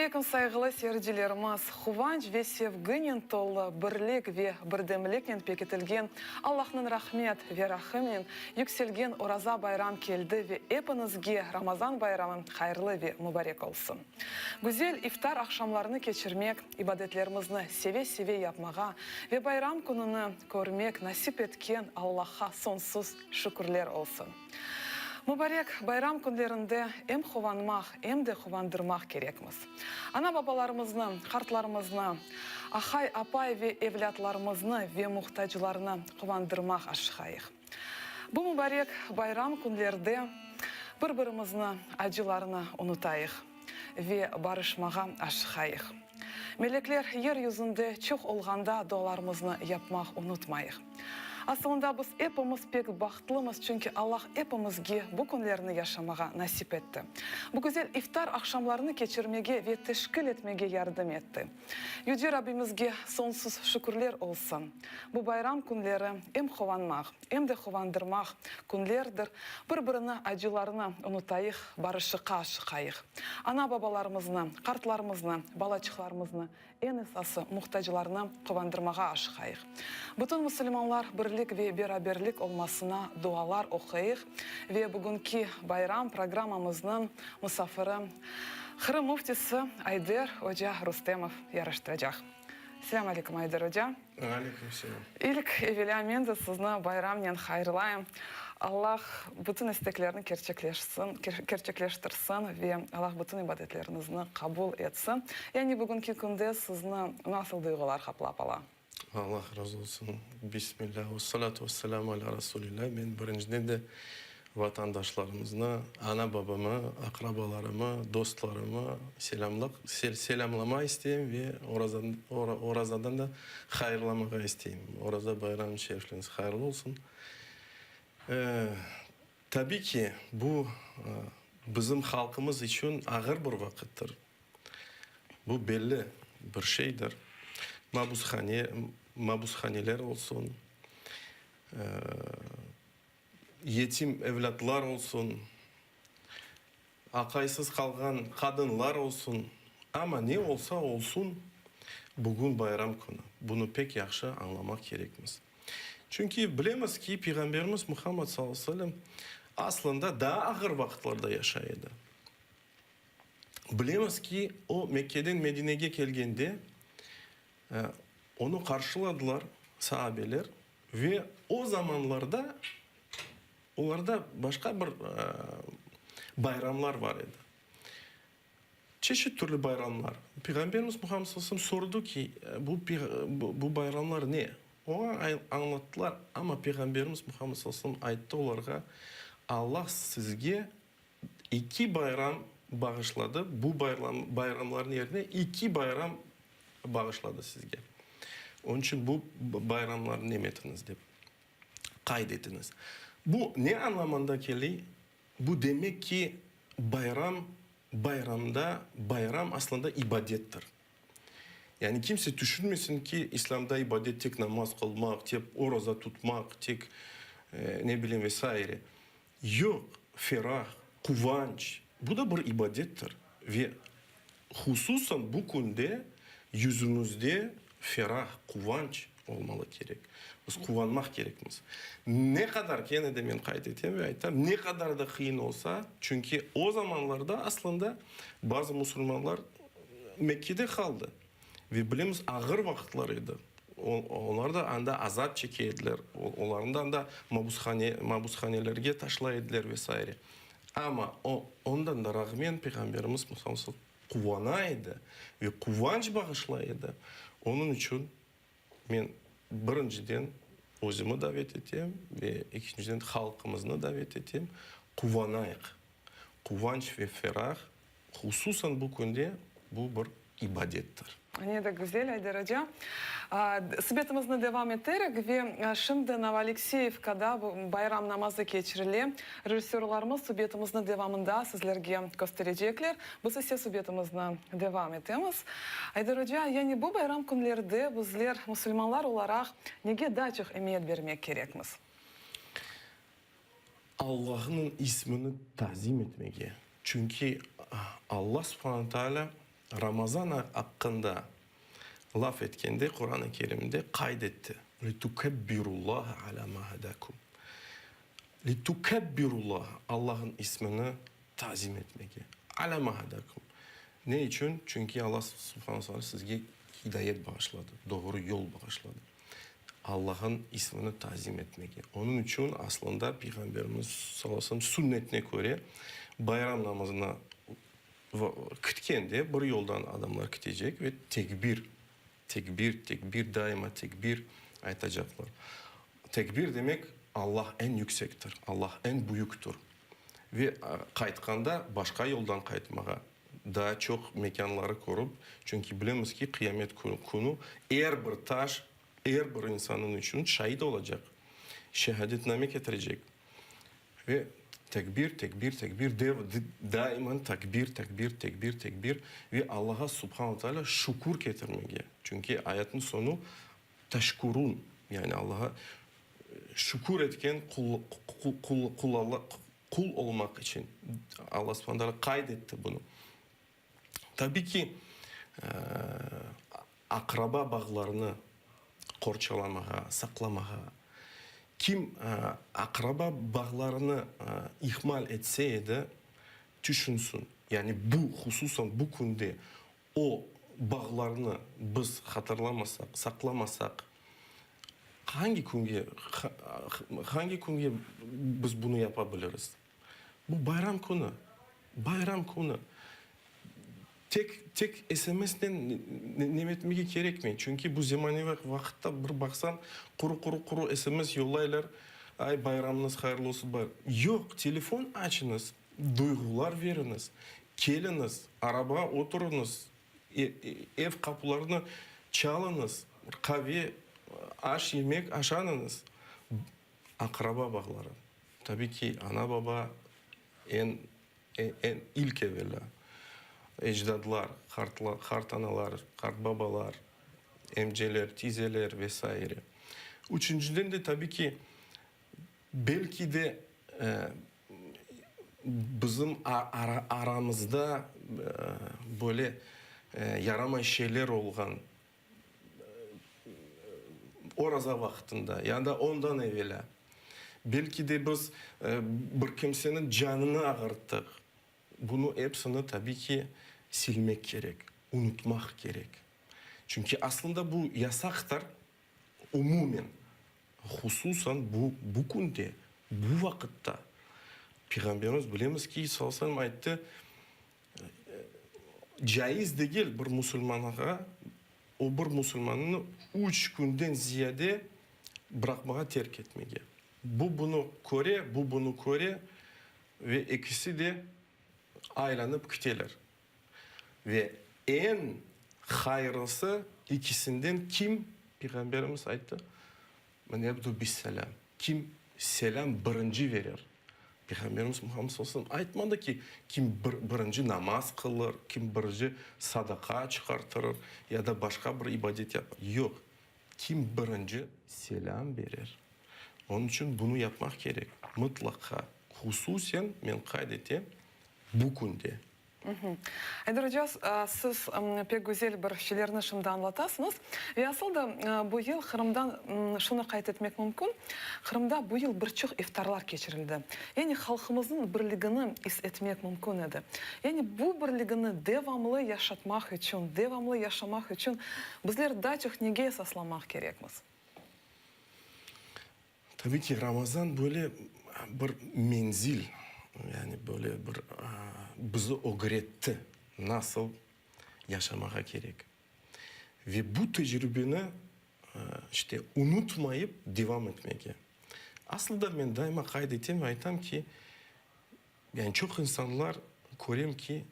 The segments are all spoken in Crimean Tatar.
Aleyküm, sayğılı seyircilerimiz! Quvanç ve sevginen tolu, birlik ve birdemliknen pekitilgen, Allahnıñ rahmet ve rahimnen yükselgen Oraza bayram keldi ve epiñizge Ramazan bayramı hayırlı ve mubarek olsun! Güzel iftar aqşamlarını keçirmek, ibadetlerimizni seve-seve yapmağa ve bayram kününi körmek nasip etken Allahqa soñsuz şükürler olsun! Mubarek bayram künlerinde em quvanmaq, em de quvandırmaq kerekmiz. Ana-babalarımıznı, qartlarımıznı, ahay, apay ve evlâtlarımıznı ve muhtaclarnı quvandırmaq aşıqayıq. Bu mubarek bayram künlerde bir-birimizni acılarını unutayıq ve barışmağa aşıqayıq. Melekler yer yüzünde çoq olğanda dualarımıznı yapmaq unutmayıq. Asılında biz epimiz pek bahtlımız, çünki Allah epimizge bu künlerni yaşamağa nasip etti. Bu güzel iftar aqşamlarını keçirmege ve teşkil etmege yardım etti. Yüce Rabbimizge soñsuz şükürler olsun. Bu bayram künleri em quvanmaq, em de quvandırmaq künlerdir. Bir-birini acılarını unutayıq, barışıqqa aşıqayıq. Ana-babalarımıznı, qartlarımıznı, balaçıqlarımıznı, eñ esası muhtaclarnı quvandırmağa aşıqayıq. Bütün musulmanlar birlik ve beraberlik olmasına dualar oquyıq ve bugünki bayram programmamıznıñ musafiri Qırım müftisi Ayder oca Rustemov yaraştıracaq. Selâm aleyküm, Ayder oca. Aleyküm selâm. İlk evelâ men de sizni bayramnen hayırlayım. Allah bütün isteklerni kerçekleşsin, kerçekleştirsin ve Allah bütün ibadetleriñizni qabul etsin. Yani bugünki künde sizni nasıl duyğular qaplap ala? Allah razı olsun. Bismillah, vessalâtu vesselâmu alâ Rasulillâh. Men birinciden de Vatandaşlarımıznı, ana-babamı, aqrabalarımı, dostlarımı selâmlaq, selâmlama isteyim ve orazadan da hayırlamağa isteyim. Oraza bayramı şerifleriñiz hayırlı olsun. Tabiy ki, bu bizim halqımız içün ağır bir vaqıttır. Bu belli bir şeydir. Mabushane, mabushaneler olsun, Yetim evlâtlar olsun, aqaysız qalğan qadınlar olsun, amma ne olsa olsun, bugün bayram künü, bunı pek yahşı añlamaq kerekmiz. Çünki bilemiz ki, Peyğamberimiz Muhammad sallallahu aleyhi ve sellem aslında daa ağır vaqıtlarda yaşay edi. Bilemiz ki, o Mekkeden Medinege kelgende, onı qarşıladılar saabeler Ve o zamanlarda olarda başqa bir bayramlar bar edi. Çeşit türlü bayramlar. Peyğamberimiz Muhammed sallallahu aleyhi ve sellem sordı ki, bu bu bayramlar ne? Oña añlattılar, amma Peyğamberimiz Muhammed sallallahu aleyhi ve sellem ayttı olarğa, Allah sizge eki bayram bağışladı, bu bayramlarnıñ yerine eki bayram bağışladı sizge. Onıñ içün bu bayramlarnı nem etiñiz dep qayd etiñiz. Bu ne añlamanda kele? Bu demek ki, bayram, bayramda, bayram aslında ibadettir. Yani kimse tüşünmesin ki, İslâmda ibadet tek namaz qılmaq, tek oraza tutmaq, tek ne bileyim ve saire. Yoq, ferah, quvanç, bu da bir ibadettir ve hususan bu künde yüzümizde ferah, quvanç olmalı kerek. Biz quvanmaq kerekmiz. Ne qadar, kene de men qayd etem ve aytam, ne qadar da qıyın olsa, çünki o zamanlarda aslında bazı musulmanlar Mekkede qaldı ve bilemiz ağır vaqıtlar edi. Olar da anda azap çeke ediler, olarnı da anda mabushane, mabushanelerge taşlay ediler ve saire. Amma o, ondan da rağmen Peyğamberimiz Muhammed quvana edi ve quvanç bağışlay edi. Onıñ içün men birinciden özümi davet etem ve ekinciden halqımıznı davet etem, quvanayıq. Quvanç ve ferah, hususan bu künde, bu bir ibadettir. Ne de güzel, Ayder oca. Subetimizni devam eterek ve şimdi Novoalekseyevkada bayram namazı keçirile. Rejissörlarımız subetimizni devamında sizlerge kösterecekler. Biz ise subetimizni devam etemiz. Ayder oca, yani bu bayram künlerde bizler, musulmanlar olaraq, nege daa çoq emiyet bermek kerekmiz? Allahnıñ ismini tazim etmege, çünki Alla subhane taalâ. Ramazan aqqında laf etkende Quran-ı Kerimde qayd etti, Litukebbirullaha alâ ma hedâkum. Litukebbirullaha, Allahnıñ ismini tazim etmege. Alâ ma hedâkum. Ne içün? Çünki Alla subhane ve teala sizge hidayet bağışladı, doğru yol bağışladı. Allahnıñ ismini tazim etmege. Onıñ içün aslında Peyğamberimiz sallallahu aleyhi ve sellem sünnetine köre bayram namazına Kitkende bir yoldan adamlar kitecek ve tekbir, tekbir, tekbir, daima tekbir aytacaqlar. Tekbir demek, Allah eñ yüksektir, Allah eñ büyüktir. Ve qaytqanda başqa yoldan qaytmağa, daa çoq mekânları körip, çünki bilemiz ki, qıyamet künü er bir taş, er bir insannıñ içün şahit olacaq, şehadetname ketirecek. Ve tekbir, tekbir, tekbir, daiman tekbir, tekbir, tekbir, tekbir ve Allağa Subhanu Teala şükür ketirmege. Çünki ayetniñ soñu teşkurun, yani Allağa şükür etken qul olmaq içün Alla Subhanu Teala qayd etti bunı. Tabi ki, aqraba bağlarını qorçalamağa, saqlamağa, kim aqraba bağlarını ihmal etse edi, tüşünsin, yani bu, hususan bu künde o bağlarnı biz hatırlamasaq, saqlamasaq, hangi künge, hangi künge biz bunı yapa biliriz? Bu bayram künü, bayram künü. Tek, tek SMS-nen nem etmege kerekmey, çünki bu zemaneviy vaqıtta bir baqsañ, quru-quru-quru SMS yollaylar, ay, bayramıñız hayırlı olsun, bay. Yoq, telefon açıñız, duyğular veriñiz, keliñiz, arabağa oturıñız, ev qapularını çalıñız, qave, aş, yemek aşanıñız. Aqraba bağları, tabiy ki, ana-baba eñ, eñ ilk evelâ, ecdadlar, qartlar, qartanalar, qartbabalar, emceler, tizeler ve saire. Üçünciden de, tabiy ki, belki de, bizim aramızda böyle yaramay şeyler olğan, Oraza vaqtında ya da ondan evelâ, belki de biz bir kimseniñ canını ağırttıq, bunı epsini tabiy ki, silmek kerek, unutmaq kerek. Çünki aslında bu yasaqtır umumen, hususan bu bu künde, bu vaqıtta. Peyğamberimiz, bilemiz ki, salâllahu aleyhi ve sellem ayttı, Caiz degil bir musulmanğa o bir musulmannı üç künden ziyade bıraqmağa, terk etmege. Bu bunı köre, bu bunı köre ve ekisi de aylanıp kiteler. Ve eñ hayırlısı ikisinden kim, Peyğamberimiz ayttı, Men yebdu bis-selâm, kim selâm birinci verer. Peyğamberimiz Muhammed sallallahu aleyhi ve sellem aytmadı ki, kim birinci namaz qılır, kim birinci sadaqa çıqartırır ya da başqa bir ibadet yapar. Yoq, kim birinci selâm berer. Onıñ içün bunı yapmaq kerek, mıtlaqa, hususen, men qayd etem, bu künde. Ayder oca, siz pek güzel bir şeylerni şimdi añlatasıñız. Ve asıl da bu yıl Qırımdan şunı qayd etmek mümkün, Qırımda bu yıl bir çoq iftarlar keçirildi. Yani halqımıznıñ birligini is etmek mümkün edi. Yani bu birligini devamlı yaşatmaq içün, devamlı yaşamaq içün bizler daa çoq nege esaslanmaq kerekmiz? Tabiy ki, Ramazan böyle bir menzil, yani böyle bir bizi ögretti, nasıl yaşamağa kerek. Ve bu tecribeni, işte, unutmayıp devam etmege. Aslında men daima qayd etem ve aytam ki, yani çoq insanlar körem ki,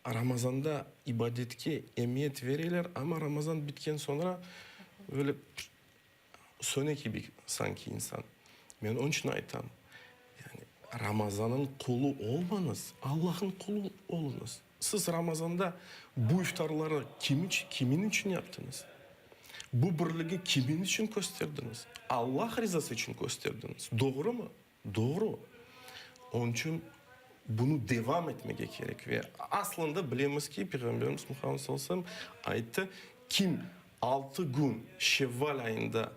Ramazanda ibadetke emiyet vereler, amma Ramazan bitken soñra böyle söne kibi sanki insan. Men onıñ içün aytam, yani Ramazanıñ qulu olmañız, Allahnıñ qulu oluñız. Siz Ramazanda bu iftarları kim kimin içün yaptıñız? Bu birligi kimin içün kösterdiñiz? Allah rizası içün kösterdiñiz, doğrumı? Doğru. Onıñ içün. Bunı devam etmege kerek. Ve aslında bilemiz ki, Peyğamberimiz Muhammed sallallahu aleyhi ve sellem ayttı, kim altı kün Şevval ayında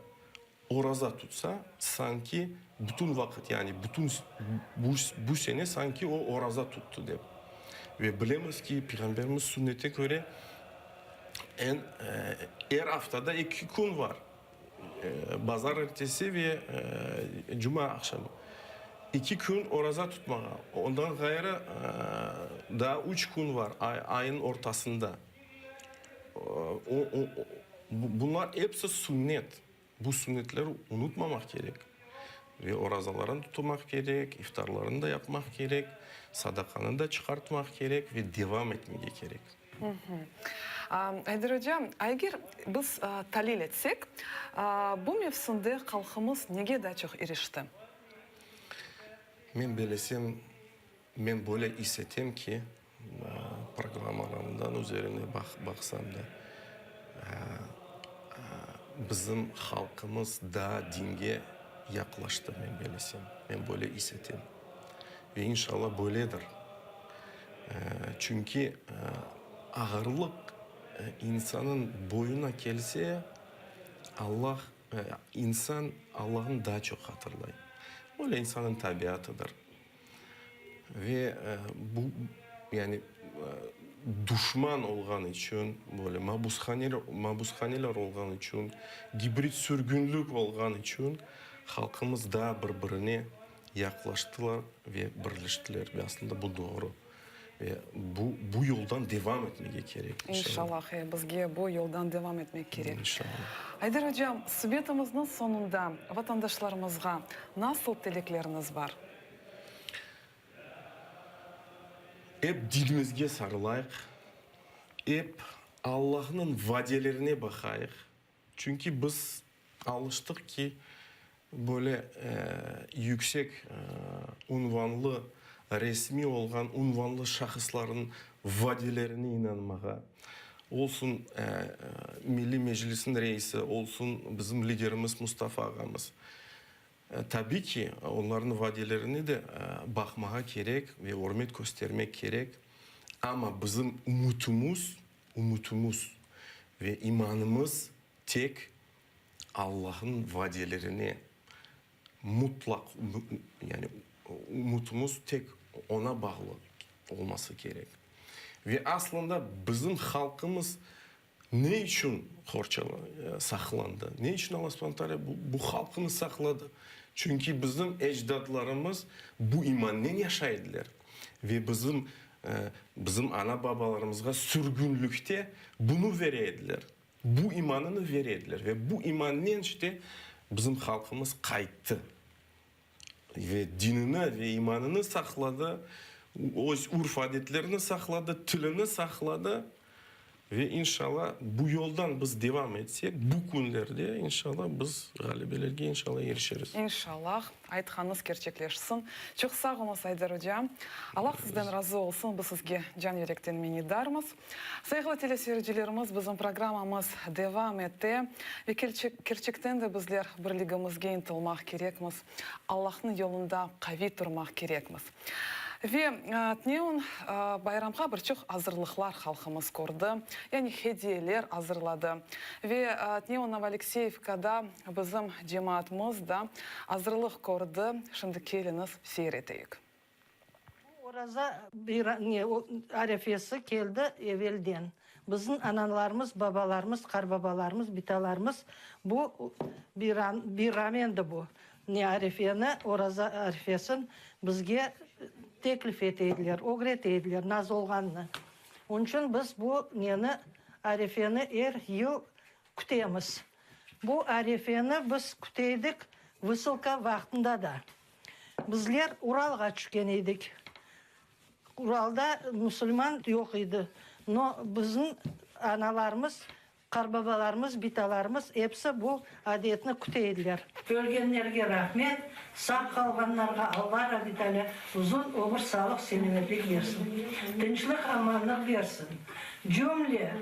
oraza tutsa, sanki bütün vaqıt, yani bütün bu sene sanki o oraza tuttı dep. Ve bilemiz ki, Peyğamberimiz sünnete köre eñ er aftada eki kün var. Bazar ertesi ve cuma aqşamı. İki kün oraza tutmağa. Ondan ğayrı, daa üç kün var ayın ortasında. Bunlar episi sünnet. Bu sünnetleri unutmamaq kerek. Ve orazalarını tutmaq kerek, iftarlarını da yapmaq kerek, sadaqanı da çıqartmaq kerek ve devam etmege kerek. Ayder oca, eger biz talil etsek, bu mevsimde halqımız nege daa çoq irişti? Men belesem, men böyle is etem ki, programmalarından üzerine baqsam da, bizim halqımız daa dinge yaqlaştı, men belesem, men böyle is etem. Ve inşallah böyledir. Çünki ağırlıq insanıñ boyuna kelse, Allah, insan Allahnı daa çoq hatırlay. Böyle insanıñ tabiatıdır. Ve bu, yani, duşman olğan içün, böyle mabushaneler olğan içün, gibrid sürgünlik olğan içün halqımız daa bir-birine yaqlaştılar ve birleştiler. Ve aslında bu doğru. Ve bu, bu yoldan devam etmege kerek, inşallah. İnşallah, e, bizge bu yoldan devam etmek kerek. İnşallah. Ayder ocam, subetimizniñ soñunda vatandaşlarımızğa nasıl tilekleriñiz bar? Ep dinimizge sarılayıq, ep Allahnıñ vadelerine baqayıq. Çünki biz alıştıq ki, böyle yüksek unvanlı, resmiy olğan unvanlı şahıslarnıñ vadelerine inanmağa, olsun Milliy Meclisniñ reisi, olsun bizim liderimiz Mustafa ağamız. Tabiy ki, onlarnıñ vadelerine de baqmağa kerek ve ürmet köstermek kerek, amma bizim ümütimiz Ümütimiz ve imanımız tek Allahnıñ vadelerine mutlaq, yani ümütimiz tek Oña bağlı olması kerek. Ve aslında bizim halqımız ne içün saqlandı? Ne içün Alla subhane teala bu halqını saqladı? Çünki bizim ecdatlarımız bu imannen yaşay ediler. Ve bizim Bizim ana-babalarımızğa sürgünlikte bunı vere ediler, bu imanını vere ediler ve bu imannen işte bizim halqımız qayttı ve dinini ve imanını saqladı, öz urf-adetlerini saqladı, tilini saqladı. Ve inşalla bu yoldan biz devam etsek, bu künlerde inşalla biz ğalebelerge inşalla irişeriz. İnşallah, aytqanıñız kerçekleşsin. Çoq sağ oluñız, Ayder oca. Allah sizden razı olsun, biz sizge can yürekten minnetdarmız. Sayğılı teleseyircilerimiz, bizim programmamız devam ete ve kerçekten de bizler birligimizge ıntılmaq kerekmiz, Allahnıñ yolunda qaviy turmaq kerekmiz. Ve tünevin bayramğa bir çoq azırlıqlar halqımız kördi, yani hediyeler azırladı. Ve tünevin Novoalekseyevkada bizim cemaatımız da azırlıq kördi. Şimdi keliñiz seyir eteyik. Bu oraza arefesi keldi evelden. Bizim analarımız, babalarımız, qarbabalarımız, bitalarımız bu bayram endi bu. Ne arefeni, oraza arefesin bizge teklif ete ediler, ögrete ediler naz olğanını. Onıñ içün biz bu neni, arefeni er yıl kütemiz. Bu arefeni biz küte edik vısılka vaqtında da. Bizler Uralğa tüşken edik. Uralda musulman yoq edi. No, bizim analarımız, qarbabalarımız, bitalarımız episi bu adetni küte ediler. Ölgenlerge rahmet, sağ qalğanlarğa Alla Rabbi Taalâ uzun ömür, sağlıq, selâmetlik bersin. Tınçlıq, amanlıq bersin. Cümle.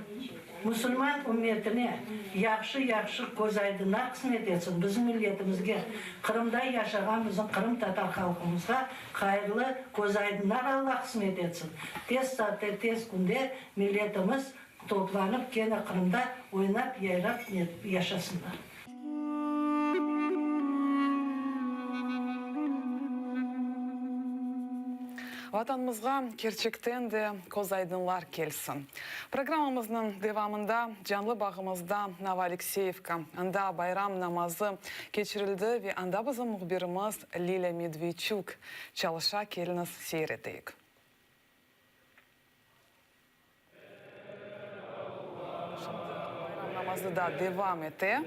Musulman ümmetine yahşı-yahşı közaydınlar qısmet etsin, bizim milletimizge, Qırımda yaşağan bizim qırımtatar halqımızğa hayırlı közaydınlar Alla qısmet etsin. Tez saatte, tez künde milletimiz toplanıp kene Qırımda oynap, yayrap yaşasınlar. Vatanımızğa kerçekten de közaydınlar kelsin. Programmamıznıñ devamında canlı bağımızda Novoalekseyevka, anda bayram namazı keçirildi ve anda bizim mühbirimiz Lilâ Medveyçuk çalışa, keliñiz seyir eteyik. Şimdi bayram namazı da devam ete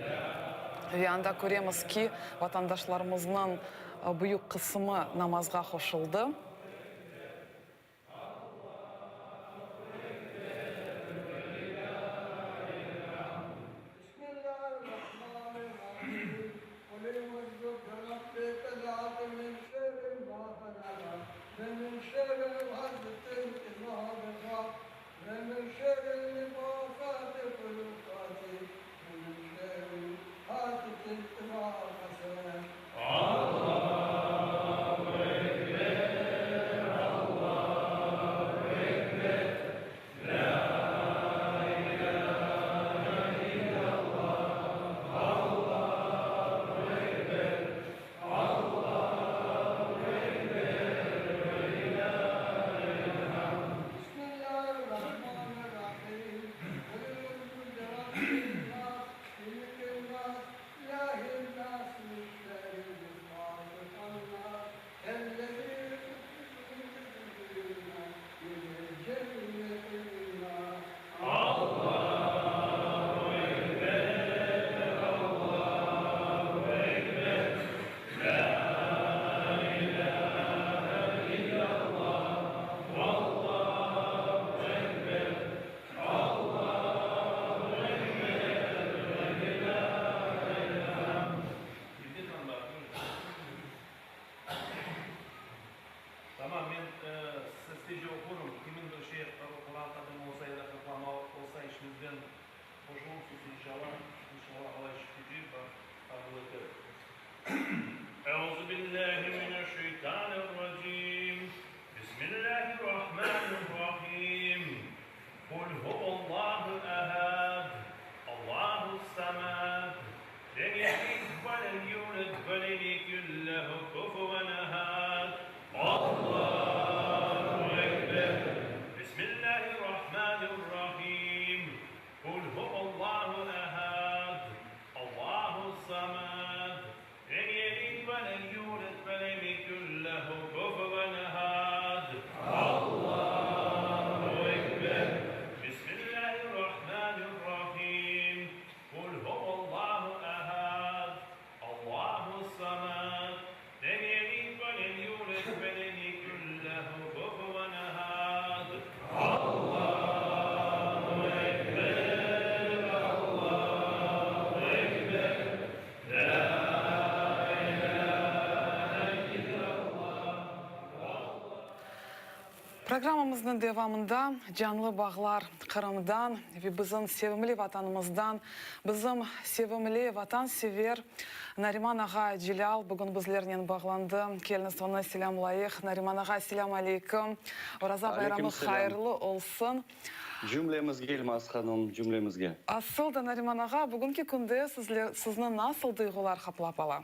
ve anda köremiz ki, vatandaşlarımıznıñ büyük qısımı namazğa qoşuldı. Programmamıznıñ devamında canlı bağlar Qırımdan ve bizim sevimli Vatanımızdan bizim sevimli vatansever Nariman ağa Celâl bugün bizlernen bağlandı. Keliñiz, onı selâmlayıq. Nariman ağa, selâm aleyküm. Oraza bayramı hayırlı olsun. Cümlemizge, Elmaz hanım, cümlemizge. Asıl da, Nariman ağa, bugünki künde sizler, sizni nasıl duyğular qaplap ala?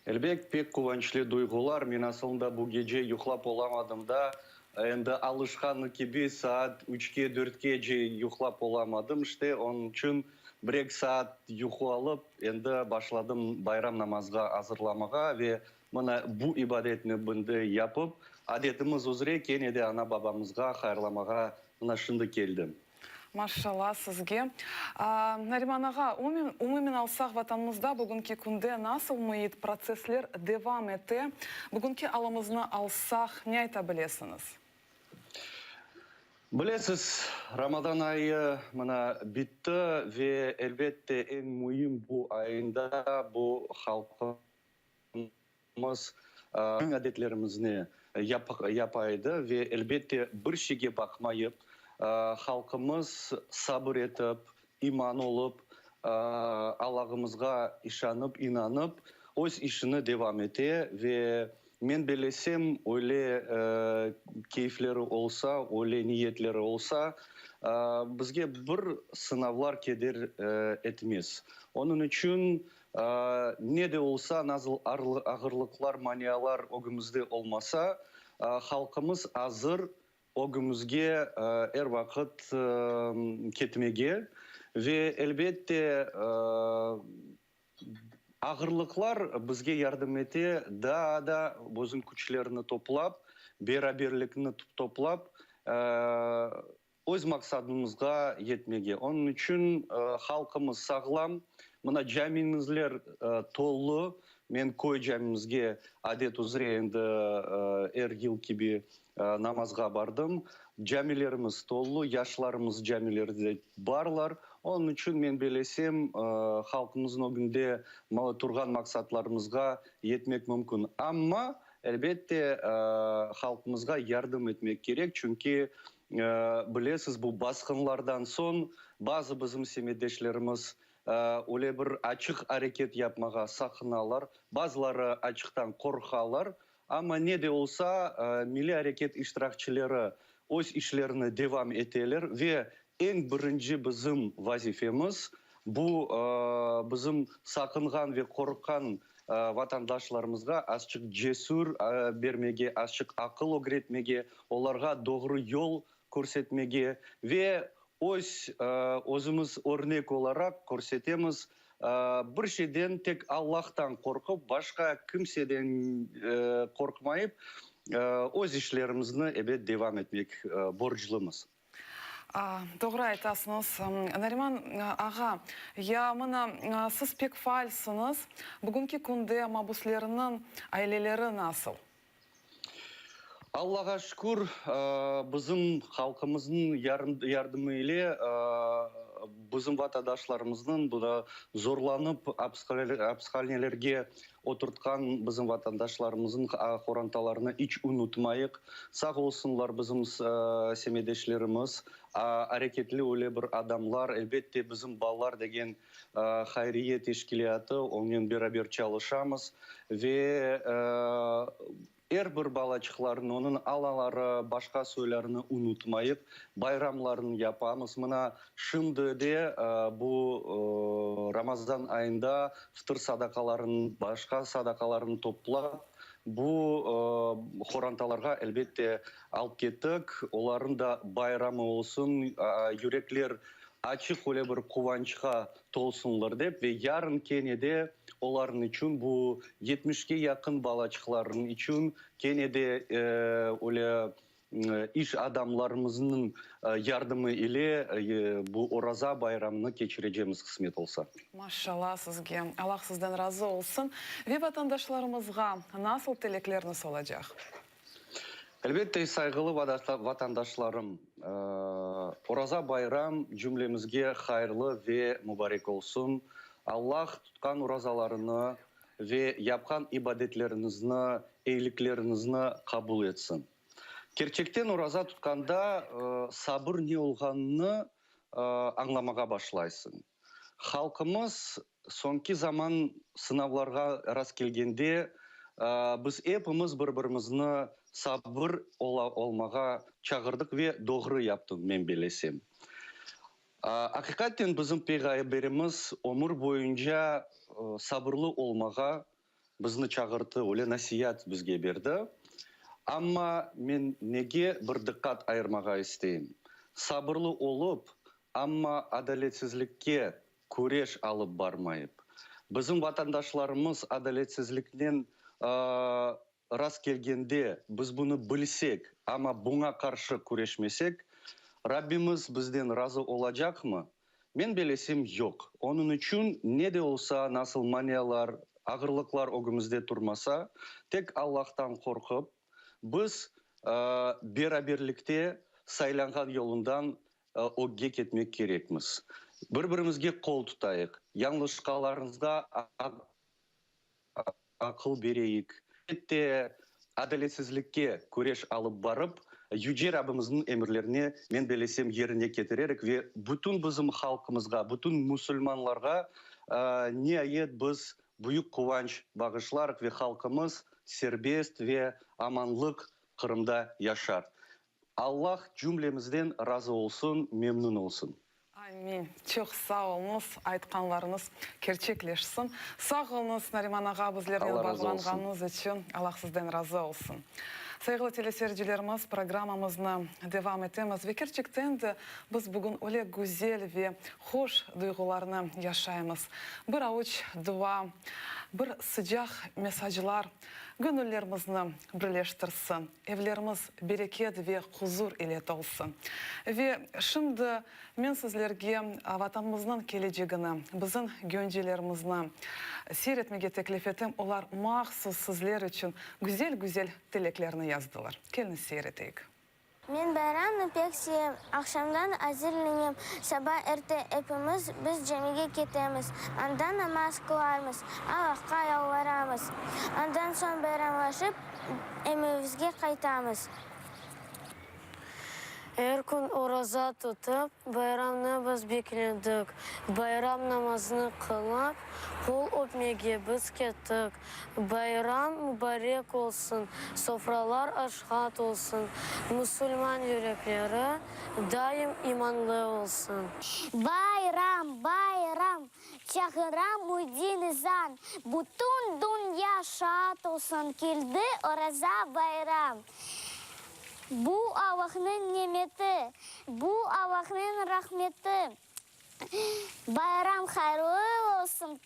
Elbet, pek quvançlı duyğular. Men asılında bu gece yuqlap olamadım da. Endi alışqanı kibi saat üçke, dörtkece yuqlap olamadım. İşte, onıñ içün bir-eki saat yuqu alıp, endi başladım bayram namazğa azırlamağa ve mına bu ibadetni bindi yapıp, adetimiz üzre kene de ana-babamızğa hayırlamağa mına şimdi keldim. Maşallah sizge. Nariman ağa, umumen alsaq, Vatanımızda bugünki künde nasıl müit, protsessler devam ete? Bugünki alımıznı alsaq, ne ayta bilesiñiz? Bilesiz, Ramazan ayı mına bitti ve elbette eñ müim bu ayında bu halqımız adetlerimizni yapa edi ve elbette bir şeyge baqmayıp halqımız sabır etip. iman olıp, Allahımızğa işanıp, inanıp, öz işini devam ete ve men bellesem, öyle keyfleri olsa, öyle niyetleri olsa, bizge bir sınavlar keder etmez. Onıñ içün ne de olsa, nasıl ağırlıqlar, manialar ögümizde olmasa, halqımız azır ögümizge er vaqıt ketmege ve, elbette, ağırlıqlar bizge yardım ete, daa da özüñ küçlerini toplap, beraberlikni toplap, öz maqsadımızğa yetmege. Onıñ içün halqımız sağlam, mına camimizler tolu, men köy camimizge adet üzre endi er yıl kibi Namazğa bardım. Camilerimiz tolu, yaşlarımız camilerde barlar. Onıñ içün men belesem, halqımıznıñ ögünde turğan maqsatlarımızğa yetmek mümkün. Amma, elbette, halqımızğa yardım etmek kerek, çünki, bilesiz, bu basqınlardan soñ bazı bizim semetdeşlerimiz öyle bir açıq areket yapmağa saqınalar, bazıları açıqtan qorqalar. Amma ne de olsa, milliy areket iştirakçileri öz işlerini devam eteler ve eñ birinci bizim vazifemiz, bu bizim saqınğan ve qorqqan vatandaşlarımızğa azçıq cesür bermege, azçıq aqıl ögretmege, olarğa doğru yol körsetmege ve öz özümiz örnek olaraq körsetemiz, bir şeyden tek Allahtan qorqıp, başqa kimseden qorqmayıp, öz işlerimizni, ebet, devam etmek borclumız. Doğru aytasıñız, Nariman ağa. Ya mına, siz pek faalsiñiz. Bugünki künde mabuslerniñ aileleri nasıl? Allağa şükür, bizim halqımıznıñ yardımı ile bizim vatandaşlarımıznıñ, bu zorlanıp apishanelerge oturtqan bizim vatandaşlarımıznıñ qorantalarını iç unutmayıq. Sağ olsunlar bizim semetdeşlerimiz, areketli öyle bir adamlar, elbette, bizim balalar degen hayriye teşkilâtı, onen beraber çalışamız ve er bir balaçıqlarnı, onıñ alaları, başqa soylarını unutmayıp, bayramlarını yapamız. Mına, şimdi de bu Ramazan ayında fıtır sadaqalarını, başqa sadaqalarını toplap, bu qorantalarğa, elbette, alıp kettik. Olarnıñ da bayramı olsun, yürekler Açıq öyle bir quvançqa tolsunlar dep ve yarın kene de olarnıñ içün, bu yetmişke yaqın balaçıqlarnıñ içün kene de öyle iş adamlarımıznıñ yardımı ile bu Oraza bayramını keçirecemiz qısmet olsa. Maşşallah sizge, Allah sizden razı olsun ve vatandaşlarımızğa nasıl tilekleriniz olacaq? Elbette, sayğılı vatandaşlarım, Oraza bayram cümlemizge hayırlı ve mubarek olsun. Allah tutqan orazalarını ve yapqan ibadetleriñizni, eyilikleriñizni qabul etsin. Kerçekten oraza tutqanda sabır ne olğanını añlamağa başlaysıñ. Halqımız soñki zaman sınavlarğa rastkelgende, biz epimiz bir-birimizni sabır olmağa çağırdıq ve doğru yaptıq, men bellesem. Aqiqaten bizim Peyğamberimiz ömür boyunca sabırlı olmağa Bizni çağırttı, öyle nasiyat bizge berdi. Amma men nege bir diqqat ayırmağa isteyim? Sabırlı olıp, amma adaletsizlikke küreş alıp barmayıp. Bizim vatandaşlarımız adaletsizliknen rast kelgende, biz bunı bilsek, amma buña qarşı küreşmesek, Rabbimiz bizden razı olacaqmı? Men belesem, yoq. Onıñ içün ne de olsa, nasıl manialar, ağırlıqlar ögümizde turmasa, tek Allahtan qorqıp, biz beraberlikte saylanğan yolundan ögge ketmek kerekmiz. Bir-birimizge qol tutayıq, yañlışqalarımızğa aqıl bereyik, elbette, adaletsizlikke küreş alıp barıp. Yüce Rabbimizniñ emirlerini, men bellesem, yerine ketirerek ve bütün bizim halqımızğa, bütün musulmanlarğa niayet biz büyük quvanç bağışlarıq ve halqımız serbest ve amanlıq Qırımda yaşar. Allah cümlemizden razı olsun, memnün olsun. Amin. Çoq sağ oluñız, aytqanlarıñız kerçekleşsin. Sağ oluñız, Nariman ağa, bizlernen Allah razı olsun. bağlanğanıñız içün. Allah sizden razı olsun. Sayğılı teleseyircilerimiz, programmamıznı devam etemiz ve kerçekten de biz bugün öyle güzel ve hoş duyğularnı yaşaymız. Bir avuç dua, bir sıcaq mesaclar göñüllerimizni birleştirsin. Evlerimiz bereket ve huzur ile tolsun. Ve şimdi men sizlerge Vatanımıznıñ kelecegini, bizim göncelerimizni seyir etmege teklif etem. Olar mahsus sizler içün güzel-güzel tileklerni yazdılar. Keliñiz seyir eteyik. Men bayramnı pek sevem. Aqşamdan azirlenem. Saba erte epimiz biz camige ketemiz. Anda namaz qılarmız, Allahqa yalvaramız. Andan soñ bayramlaşıp, evimizge qaytamız. Er kün oraza tutıp, bayramnı biz bekledik. Bayram namazını qılıp, qol öpmege biz kettik. Bayram mubarek olsun, sofralar aşğa tolsun, musulman yürekleri daim imanlı olsun. Bayram, bayram, çağıra müdin ezan, Bütün dünya şaat olsun, keldi Oraza bayram. Bu Allahnıñ nimeti, bu Allahnıñ rahmeti. Bayram hayırlı olsun,